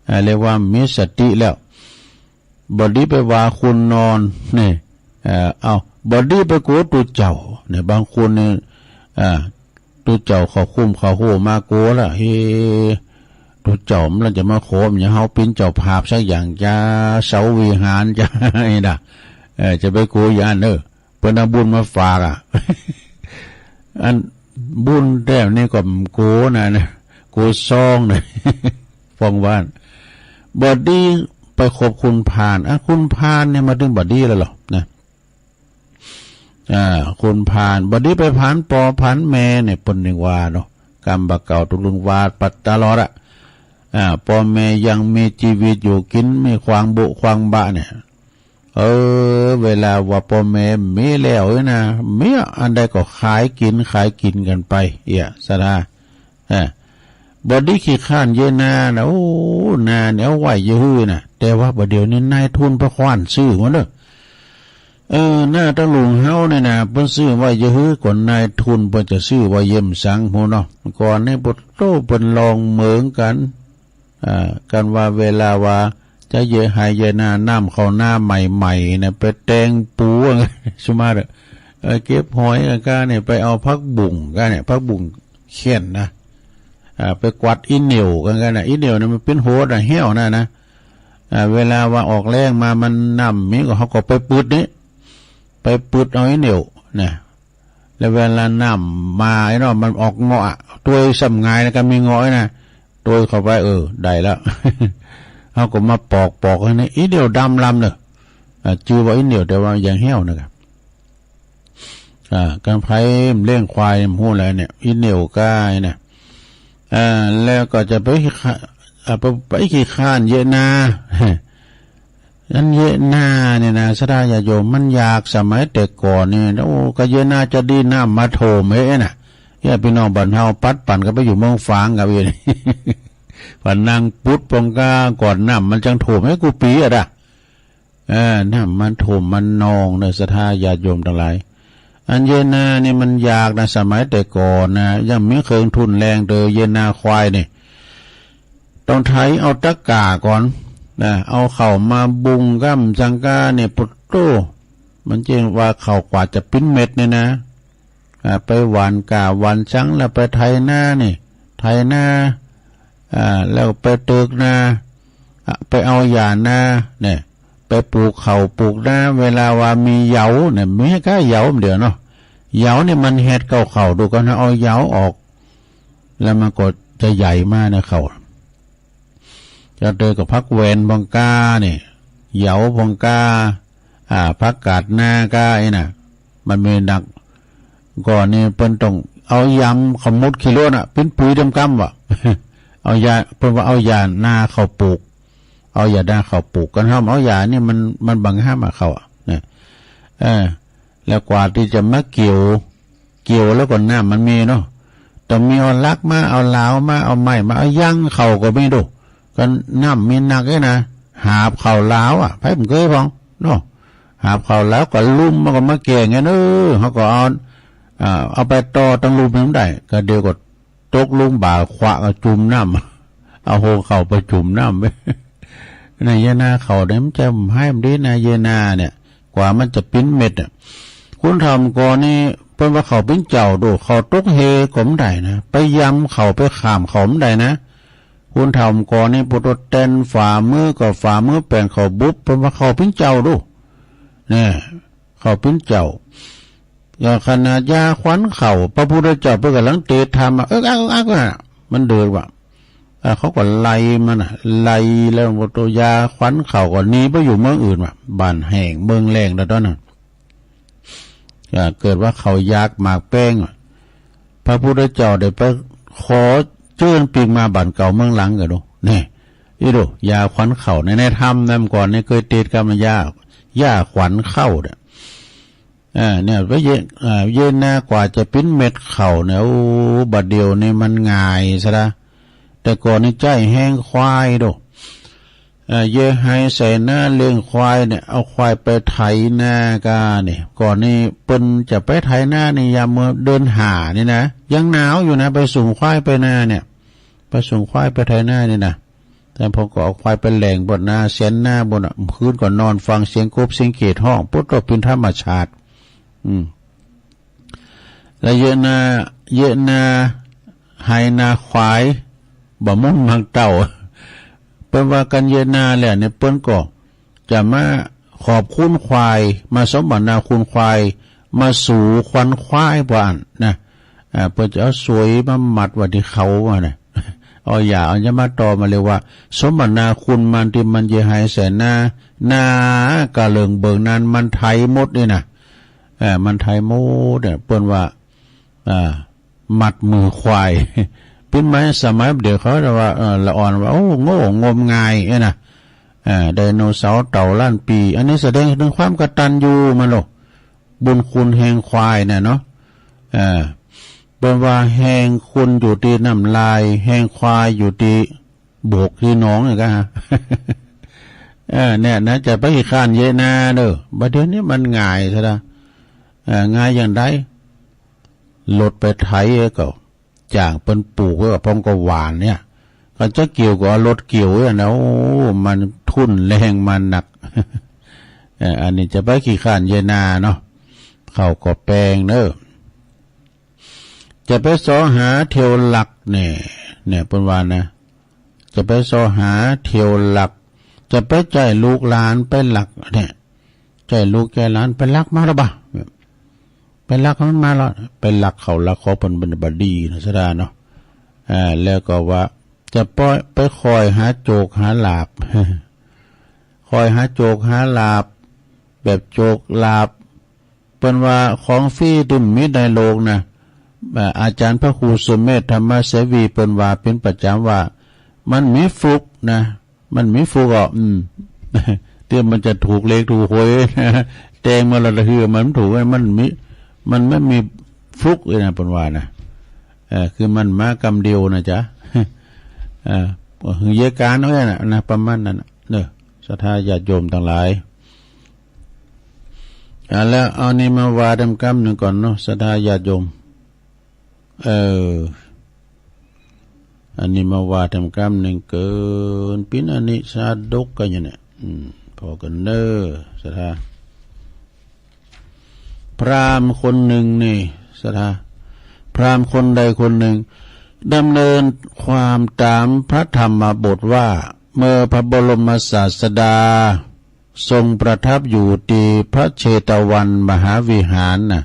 อ่า เรียกว่ามีสติแล้ว บ่ดีไปว่าคนนอน นี่ เอ่อ เอา บ่ดีไปกัวตุเจ้า เนี่ย บางคนเนี่ย อ่า ตุเจ้าเขาคุ้มเขาโหมากัวละ เฮ้ ตุเจ้ามันจะมาขอมันจะเฮาปิ้นเจ้าภาพสักอย่าง จะเสาวิหาร จะ ไอ้ด่า เออ จะไปกัวอย่างนั้นเนอะ เปิ้นเอาบุญมาฝากอ่ะ อันบุญแท้นี่ก็กัวนะนะ กัวซองนะ ฟังว่าน บ่ดีไปคบคนพาล อ่ะ คนพาลเนี่ยมาถึงบ่ดีแล้วเหรอนะ อ่า คนพาล บ่ดีไปผานปอผานแม่เนี่ย เปิ้นยังว่าเนาะ กำบ่าเก่าตุลุงว่าปัดตลอดอะ อ่า ปอแม่ยังมีชีวิตอยู่ กินมีควางบุควางบะเนี่ย เออ เวลาว่าปอแม่มีแล้วนะ มีอันใดก็ขายกิน ขายกินกันไป เอี้ย สะดา อ่า บ่ดีขี้ข้านเยนานะ โอ้ นาเนี่ยเอาไว้เยอะหื้อนะ แต่ว่าบ่าเดี๋ยวนี้นายทุนพระควานซื้อหมดเลย เออ นาตะลุงเฮาเนี่ยนะ เปิ้นซื้อไว้เยอะหื้อ ก่อนนายทุนเปิ้นจะซื้อไว้เยี่ยมสังพู้นเนาะ ก่อนนี่ปะโต้เปิ้นลองเหมืองกัน อ่า กันว่าเวลาว่าจะเยอะไฮเยอะนา น้ำเข้านาใหม่ๆเนี่ย ไปแตงปู สมมาเถอะ เออ เก็บหอยกันก้าเนี่ย ไปเอาผักบุ้งกันเนี่ย ผักบุ้งเขียนนะ อ่า ไปกวาดอีเหนียวกันก้านะ อีเหนียวเนี่ยมันเป็นโหดอะ เหี่ยวนะนะ อ่า เวลาว่าออกแล้งมา มันน้ำมีก็เขาก็ไปปืดนี่ ไปปืดเอาอีเหนียวนะ แล้วเวลาน้ำมาไอ้เนาะ มันออกเงาะอะ ตวยซ้ำงายแล้วก็มีเงาะไอ้นะ ตวยเข้าไป เออ ได้แล้ว เขาก็มาปอกปอกให้นี่ อีเหนียวดำลำเนอะ อ่า จื่อว่าอีเหนียว แต่ว่ายังเหี่ยวนะครับ อ่า การไผเลี้ยงควายมันฮู้แล้วเนี่ย อีเหนียวก้ายเนี่ย อ่า แล้วก็จะไปขี้ข้า อ่า ไป ไปขี้ข้านเยอะนา อันเยอะนาเนี่ยนะ ศรัทธาญาติโยม มันอยากสมัยแต่ก่อนเนี่ย โอ้ ก็เยอะนาจะดีน้ำมาโถมเฮ้ยน่ะ เฮ้ย พี่น้องบ้านเฮาปัดปั่นก็ไปอยู่เมืองฝางกับเอง ว่านั่งปุดปองกาก่อนน้ำมันจังโถมให้กูปีอะดะ เออ น้ำมันโถมมันนองเนอะ ศรัทธาญาติโยมทั้งหลาย อันเยนานี่มันอยากนะ สมัยแต่ก่อนนะ ยังมีเครื่องทุนแรงเตอเยนาควายนี่ ต้องไถเอาตะกร้าก่อนนะ เอาเข้ามาบุงก้ำจังก้าเนี่ย ปุตโต มันจึงว่าเข้ากว่าจะปิ้นเม็ดเนี่ยนะ อ่า ไปหว่านก้าหว่านจัง แล้วไปไถนานี่ ไถนา อ่า แล้วไปเติกนา อ่ะ ไปเอาหญ้านาเนี่ย ไปปลูกข้าวปลูกนา เวลาว่ามีเหยาเนี่ย มีแค่เหยาเดียวเนาะ เหยาเนี่ยมันเฮ็ดเก่าข้าว ดูกันนะ เอาเหยาออก แล้วมันก็จะใหญ่มาในข้าว จะเจอกับผักแวนพองกาเนี่ย เหยาพองกา อ่า ผักกาดนากาไอ้น่ะ มันมีนัก ก่อนนี่เปิ้นต้องเอายำขมุดขี้โลนอ่ะ เป็นปุ๋ยเต็มกำว่ะ เอายา เปิ้นว่าเอายานาข้าวปลูก เอายานาข้าวปลูก กันทำเอายานี่มัน มันบังห้ามอ่ะเขาอ่ะเนี่ย เออ แล้วกว่าที่จะมาเกี่ยว เกี่ยวแล้วก็น้ำมันมีเนาะ ต้องมีเอาลักมา เอาลาวมา เอาไม้มา เอายังเขาก็มีดู ก็น้ำมีนักเลยนะ หาบเขาลาวอ่ะ ไผมันเคยพองเนาะ หาบเขาลาวก็ลุ่มมันก็มาแก่งเงี้ยเออ เขาก็เอา อ่า เอาไปต่อตั้งลุ่มนึงได้ ก็เดี๋ยวก็ตกลงบ่าขวะก็จุ่มน้ำ เอาโฮงเขาไปจุ่มน้ำ ในเยนาเขาเนี่ยมันจะให้มันดีนะเยนาเนี่ย กว่ามันจะปิ้นเม็ดอ่ะ คุณทำก่อนนี่เปิ้นว่าเขาปิ้นเจ้าดู เขาตกเฮก็ไม่ได้นะ ไปยำเขาไปขามเขาไม่ได้นะ คุณทำก่อนนี่ปวดแตนฝ่ามือก็ฝ่ามือแปลงเขาบุบ เปิ้นว่าเขาปิ้นเจ้าดู เนี่ย เขาปิ้นเจ้า ก็ขนาดยาขวัญเขา พระพุทธเจ้าเปิ้นกำลังเตะทำอ่ะ เอิกอักเอิกอักอ่ะ มันเดินว่ะ อ่ะ เขาก็ไล่มันอ่ะ ไล่แล้วตัวยาขวัญเขาก็หนีไปอยู่เมืองอื่นว่ะ บ้านแห้งเมืองแล้งแล้วตอนนั้น อ่ะ เกิดว่าเขาอยากหมากแป้งอ่ะ พระพุทธเจ้าได้ไปขอเจิญปีกมาบ้านเก่าเมืองหลังกันดู เนี่ย อีดู ยาขวัญเขาใน ในธรรมนำก่อนเนี่ยเคยติดกรรมยา ยาขวัญเขาเนี่ย อ่า เนี่ย ไปเย อ่า เยนากว่าจะปิ้นเม็ดเขาเนี่ย โอ้ บัดเดียวนี่มันง่ายซะละ แต่ก่อนนี่ใจ้แฮงควายดู อ่า เยไฮใส่นาเลี้ยงควายเนี่ย เอาควายไปไถนากาเนี่ย ก่อนนี่เปิ้นจะไปไถนานี่ยามเมื่อเดือนห้านี่นะ ยังหนาวอยู่นะ ไปส่งควายไปนาเนี่ย ไปส่งควายไปไถนานี่นะ แต่พอก็เอาควายไปแหล่งบนนาเสียนนาบนอ่ะ คืนก็นอนฟังเสียงกบเสียงเขียดฮ้อง ปุ๊บก็เป็นธรรมชาติ อืม แล้วเยอะนา เยอะนา ไฮนาควาย บ่มุ่งมังเต่า เปิ้นว่ากันเยอะนาแหละเนี่ย เปิ้นก็จะมาขอบคุณควาย มาสมบัตินาคุณควาย มาสู่ควันควายว่าอันนะ อ่า เปิ้นจะเอาสวยมามัดไว้ที่เขาว่านะ เอาอย่าเอาจะมาต่อมาเลยว่า สมบัตินาคุณมันที่มันจะหายใส่หน้า หน้ากะเลิงเบิงนั้นมันไถหมดนี่นะ เออ มันไถหมดเนี่ย เปิ้นว่า อ่า มัดมือควาย ปิ้นไม้สมัยเดียวเขาแต่ว่า เออ ละอ่อนว่า โอ้ โง่ งมงายเนี่ยนะ เออ ไดโนเสาร์เต่าล้านปี อันนี้แสดงถึงความกตัญญูมันโลก บุญคุณแห่งควายน่ะเนาะ เออ เปิ้นว่าแห่งคุณอยู่ที่น้ำลาย แห่งควายอยู่ที่บกที่หนองนี่ก็ฮะ เออ เนี่ยนะ จะไปขี้ข้านเยอะนาเด้อ บัดเดี๋ยวนี้มันง่ายซะละ เออ ง่ายอย่างใด รถไปไถก็ จ้างเปิ้นปลูกไว้กับพร้อมกับหว่านเนี่ย ก็จะเกี่ยวกับเอารถเกี่ยวไว้นะ โอ้ มันทุ่นแรงมันหนัก เออ อันนี้จะไปขี้ข้านเยนาเนาะ เขาก็แปลงเนอะ จะไปซอหาเที่ยวหลักเนี่ย เนี่ย เปิ้นว่านะ จะไปซอหาเที่ยวหลัก จะไปใจ้ลูกหลานไปหลักเนี่ย ใจ้ลูกใจ้หลานไปหลักมาแล้วบ่ ไปหลักมันมาแล้ว ไปหลักเขาหลักของเปิ้นบ่ดีนะสะดาเนาะ อ่า แล้วก็ว่า จะไป ไปคอยหาโจกหาลาภ คอยหาโจกหาลาภ แบบโจกลาภ เปิ้นว่าของฟรีที่มีในโลกนะ อ่า อาจารย์พระครูสุเมธธรรมเสวี เปิ้นว่าเป็นประจำว่า มันมีฟลุกนะ มันมีฟลุกอ่ะ อืม ที่มันจะถูกเลขถูกหวย แต่งมาละเฮือมันถูก มันมี มันไม่มีฟลุกเลยนะ เปิ้นว่านะ เออ คือมันมากำเดียวนะจ๊ะ เออ ก็คือเยอะการเอาไว้นะ นะ ประมาณนั้นน่ะ เนอะ ศรัทธาญาติโยมทั้งหลาย อ่า แล้วเอานี่มาว่าทำกำหนึ่งก่อนเนาะ ศรัทธาญาติโยม เออ อันนี้มาว่าทำกำหนึ่งเกิน ปิ้นอันนี้สาดกกันอยู่เนี่ย อืม พอกันเนอะ ศรัทธา พราหมณ์คนหนึ่งนี่ ศรัทธา พราหมณ์คนใดคนหนึ่ง ดำเนินความตามพระธรรมบทว่า เมื่อพระบรมศาสดา ทรงประทับอยู่ที่พระเชตวันมหาวิหารนะ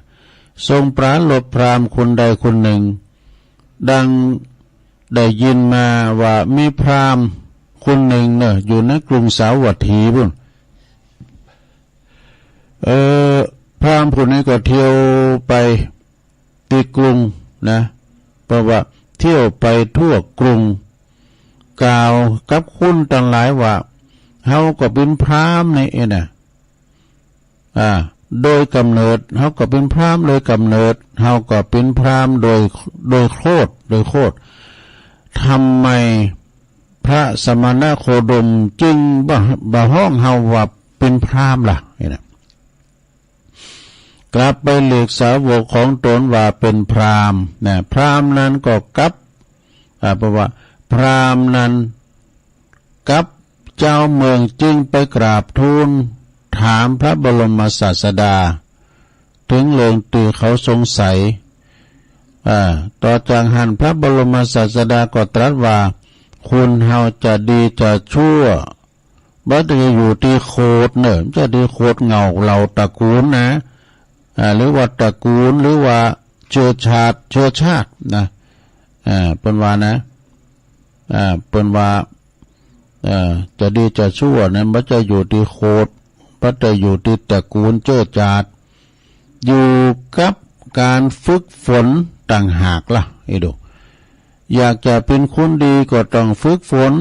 ทรงปรารภพราหมณ์คนใดคนหนึ่ง ดังได้ยินมาว่ามีพราหมณ์คนหนึ่งเนอะ อยู่ในกรุงสาวัตถีพุ้น เออ พราหมณ์ผู้นี้ก็เที่ยวไปที่กรุงนะ เพราะว่าเที่ยวไปทั่วกรุง กล่าวกับคนตังหลายว่า เฮาก็เป็นพราหมณ์นี่เองนะ อ่า โดยกำเนิด เฮาก็เป็นพราหมณ์โดยกำเนิด เฮาก็เป็นพราหมณ์โดย โดยโคตร โดยโคตร ทำไมพระสมณโคดมจึงบ่ บ่ฮ้องเฮาว่าเป็นพราหมณ์ล่ะ นี่นะ กลับไปเรียกสาวกของตนว่าเป็นพราหมณ์นะ พราหมณ์นั้นก็กลับ อ่า เพราะว่าพราหมณ์นั้นกลับเจ้าเมืองจึงไปกราบทูลถามพระบรมศาสดา ถึงเรื่องที่เขาสงสัย อ่า ต่อจากหั้นพระบรมศาสดาก็ตรัสว่า คนเฮาจะดีจะชั่ว บ่ได้อยู่ที่โคตรเนอะ จะที่โคตรเหง้าเหล่าตระกูลนะ อ่า หรือว่าตระกูล หรือว่าเชื้อชาติ เชื้อชาตินะ อ่า เปิ้นว่านะ อ่า เปิ้นว่า เอ่อ จะดีจะชั่วนั้นบ่ได้อยู่ที่โคตร บ่ได้อยู่ที่ตระกูลเชื้อชาติ อยู่กับการฝึกฝนต่างหากล่ะ อีดู อยากจะเป็นคนดีก็ต้องฝึกฝน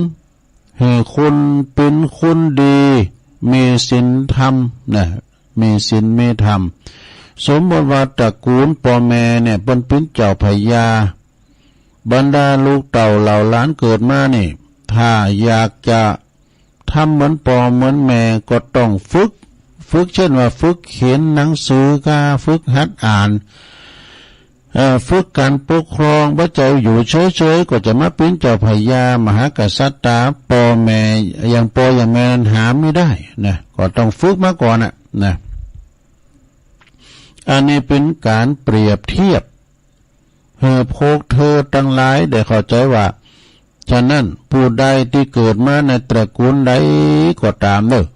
ให้คนเป็นคนดี มีศีลธรรมนะ มีศีลมีธรรม สมมติว่าตระกูลป้อแม่เนี่ยเปิ้นเป็นเจ้าพญา บรรดาลูกเต้าเหล่าหลานเกิดมานี่ ถ้าอยากจะทำเหมือนป้อเหมือนแม่ก็ต้องฝึก ฝึกเช่นว่าฝึกเขียนหนังสือก้า ฝึกหัดอ่าน เอ่อ ฝึกการปกครอง บ่ใจ้อยู่เฉยๆ ก็จะมาเป็นเจ้าพญามหากษัตริย์ตา ป้อแม่ อย่างป้ออย่างแม่นั้นหาไม่ได้นะ ก็ต้องฝึกมาก่อนนะ นะ อันนี้เป็นการเปรียบเทียบ ให้พวกเธอตังหลายได้เข้าใจ้ว่า ฉะนั้นผู้ใดที่เกิดมาในตระกูลใดก็ตามเนอะ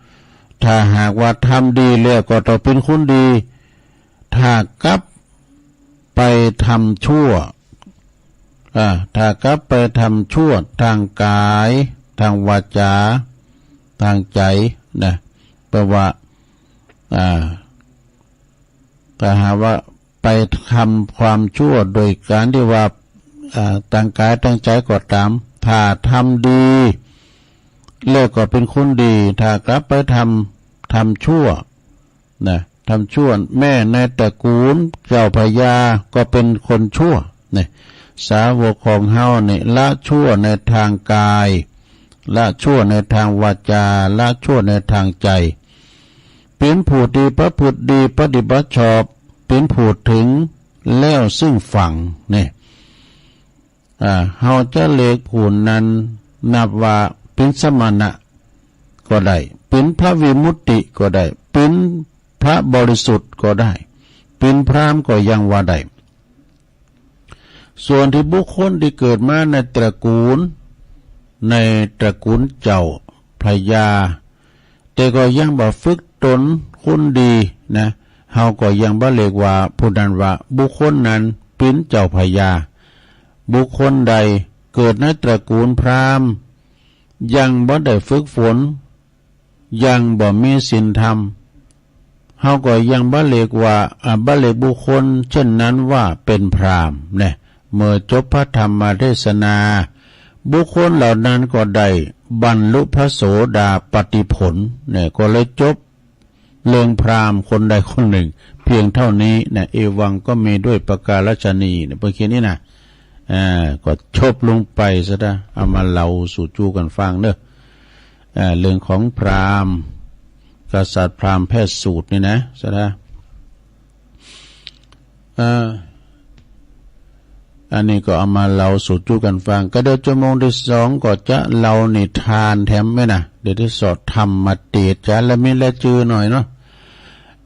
ถ้าหากว่าทำดีแล้วก็ต้องเป็นคนดี ถ้ากลับไปทำชั่ว อ่า ถ้ากลับไปทำชั่วทางกาย ทางวาจา ทางใจ๋นะ แปลว่า อ่า ถ้าหากว่าไปทำความชั่วโดยการที่ว่า อ่า ทางกายทางใจ๋ก็ตาม ถ้าทำดี แล้วก็เป็นคนดี ถ้ากลับไปทำ ทำชั่ว นะ ทำชั่ว แม้ในตระกูลเจ้าพญาก็เป็นคนชั่ว เนี่ย สาวกของเฮาเนี่ย ละชั่วในทางกาย ละชั่วในทางวาจา ละชั่วในทางใจ๋ เป็นผู้ที่ประพฤติดี ปฏิบัติชอบ เป็นผู้ถึงแล้วซึ่งฝั่ง เนี่ย อ่า เฮาจะเรียกผู้นั้นนับว่าเป็นสมณะก็ได้ เป็นพระวิมุตติก็ได้ เป็นพระบริสุทธิ์ก็ได้ เป็นพราหมณ์ก็ยังว่าได้ ส่วนที่บุคคลที่เกิดมาในตระกูล ในตระกูลเจ้าพญา แต่ก็ยังบ่ฝึกตนคนดีนะ เฮาก็ยังบ่เรียกว่าผู้นั้นว่าบุคคลนั้นเป็นเจ้าพญา บุคคลใดเกิดในตระกูลพราหมณ์ ยังบ่ได้ฝึกฝน ยังบ่มีศีลธรรม เฮาก็ยังบ่เรียกว่า อ่า บ่เรียกบุคคลเช่นนั้นว่าเป็นพราหมณ์นะ เมื่อจบพระธรรมเทศนา บุคคลเหล่านั้นก็ได้บรรลุพระโสดาปัตติผล เนี่ย ก็เลยจบเรื่องพราหมณ์คนใดคนหนึ่ง เพียงเท่านี้นะ เอวังก็มีด้วยประการฉะนี้นะ เปิ้นเขียนนี่นะ อ่า ก็จบลงไปซะนะ เอามาเล่าสู่จู้กันฟังเนอะ อ่า เรื่องของพราหมณ์ กษัตริย์พราหมณ์แพทย์สูตรนี่นะ ซะนะ อ่า อันนี้ก็เอามาเล่าสู่จู้กันฟัง ก็เดี๋ยวชั่วโมงที่สองก็จะเล่านิทานแถมไหมนะ เดี๋ยวที่สอดธรรมเทศน์จะละมีละจือหน่อยเนาะ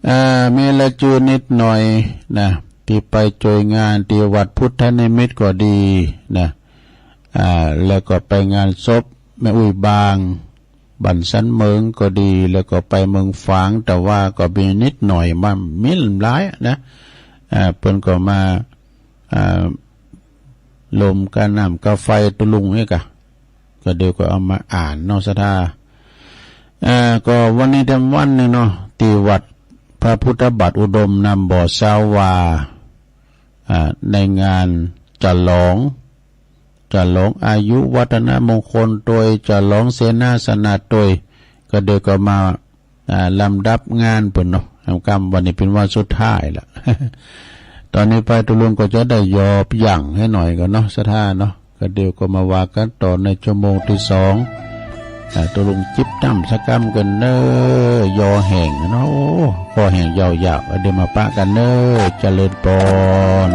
อ่า มีละจือนิดหน่อยนะ ที่ไปช่วยงานที่วัดพุทธนิมิตก็ดีนะ อ่า แล้วก็ไปงานศพแม่อุ้ยบาง บ้านสันเมืองก็ดี แล้วก็ไปเมืองฝาง แต่ว่าก็มีนิดหน่อย บ่มีหลายนะ อ่า เปิ้นก็มา อ่า ลมกาน้ำกาไฟตุลุงนี่กะ ก็เดี๋ยวก็เอามาอ่านเนาะ ศรัทธา อ่า ก็วันนี้เต็มวันหนึ่งเนาะ ที่วัดพระพุทธบาทอุดมนำบ่อสาวา อ่า ในงานฉลอง ฉลองอายุวัฒนมงคลโดย ฉลองเสนาสนะโดย ก็เดี๋ยวก็มา อ่า ลำดับงานเปิ้นเนาะ กำวันนี้เป็นวันสุดท้ายละ ตอนนี้ไปตุลุงก็จะได้หยอบหยั่งให้หน่อยก่อนเนาะ ศรัทธาเนาะ ก็เดี๋ยวก็มาว่ากันต่อในชั่วโมงที่สอง อ่า ตุลุงจิบน้ำสักกำกันเน้อ ยอแห้งเนาะ โอ้ คอแห้งยาวๆ เดี๋ยวมาปะกันเน้อ เจริญปอน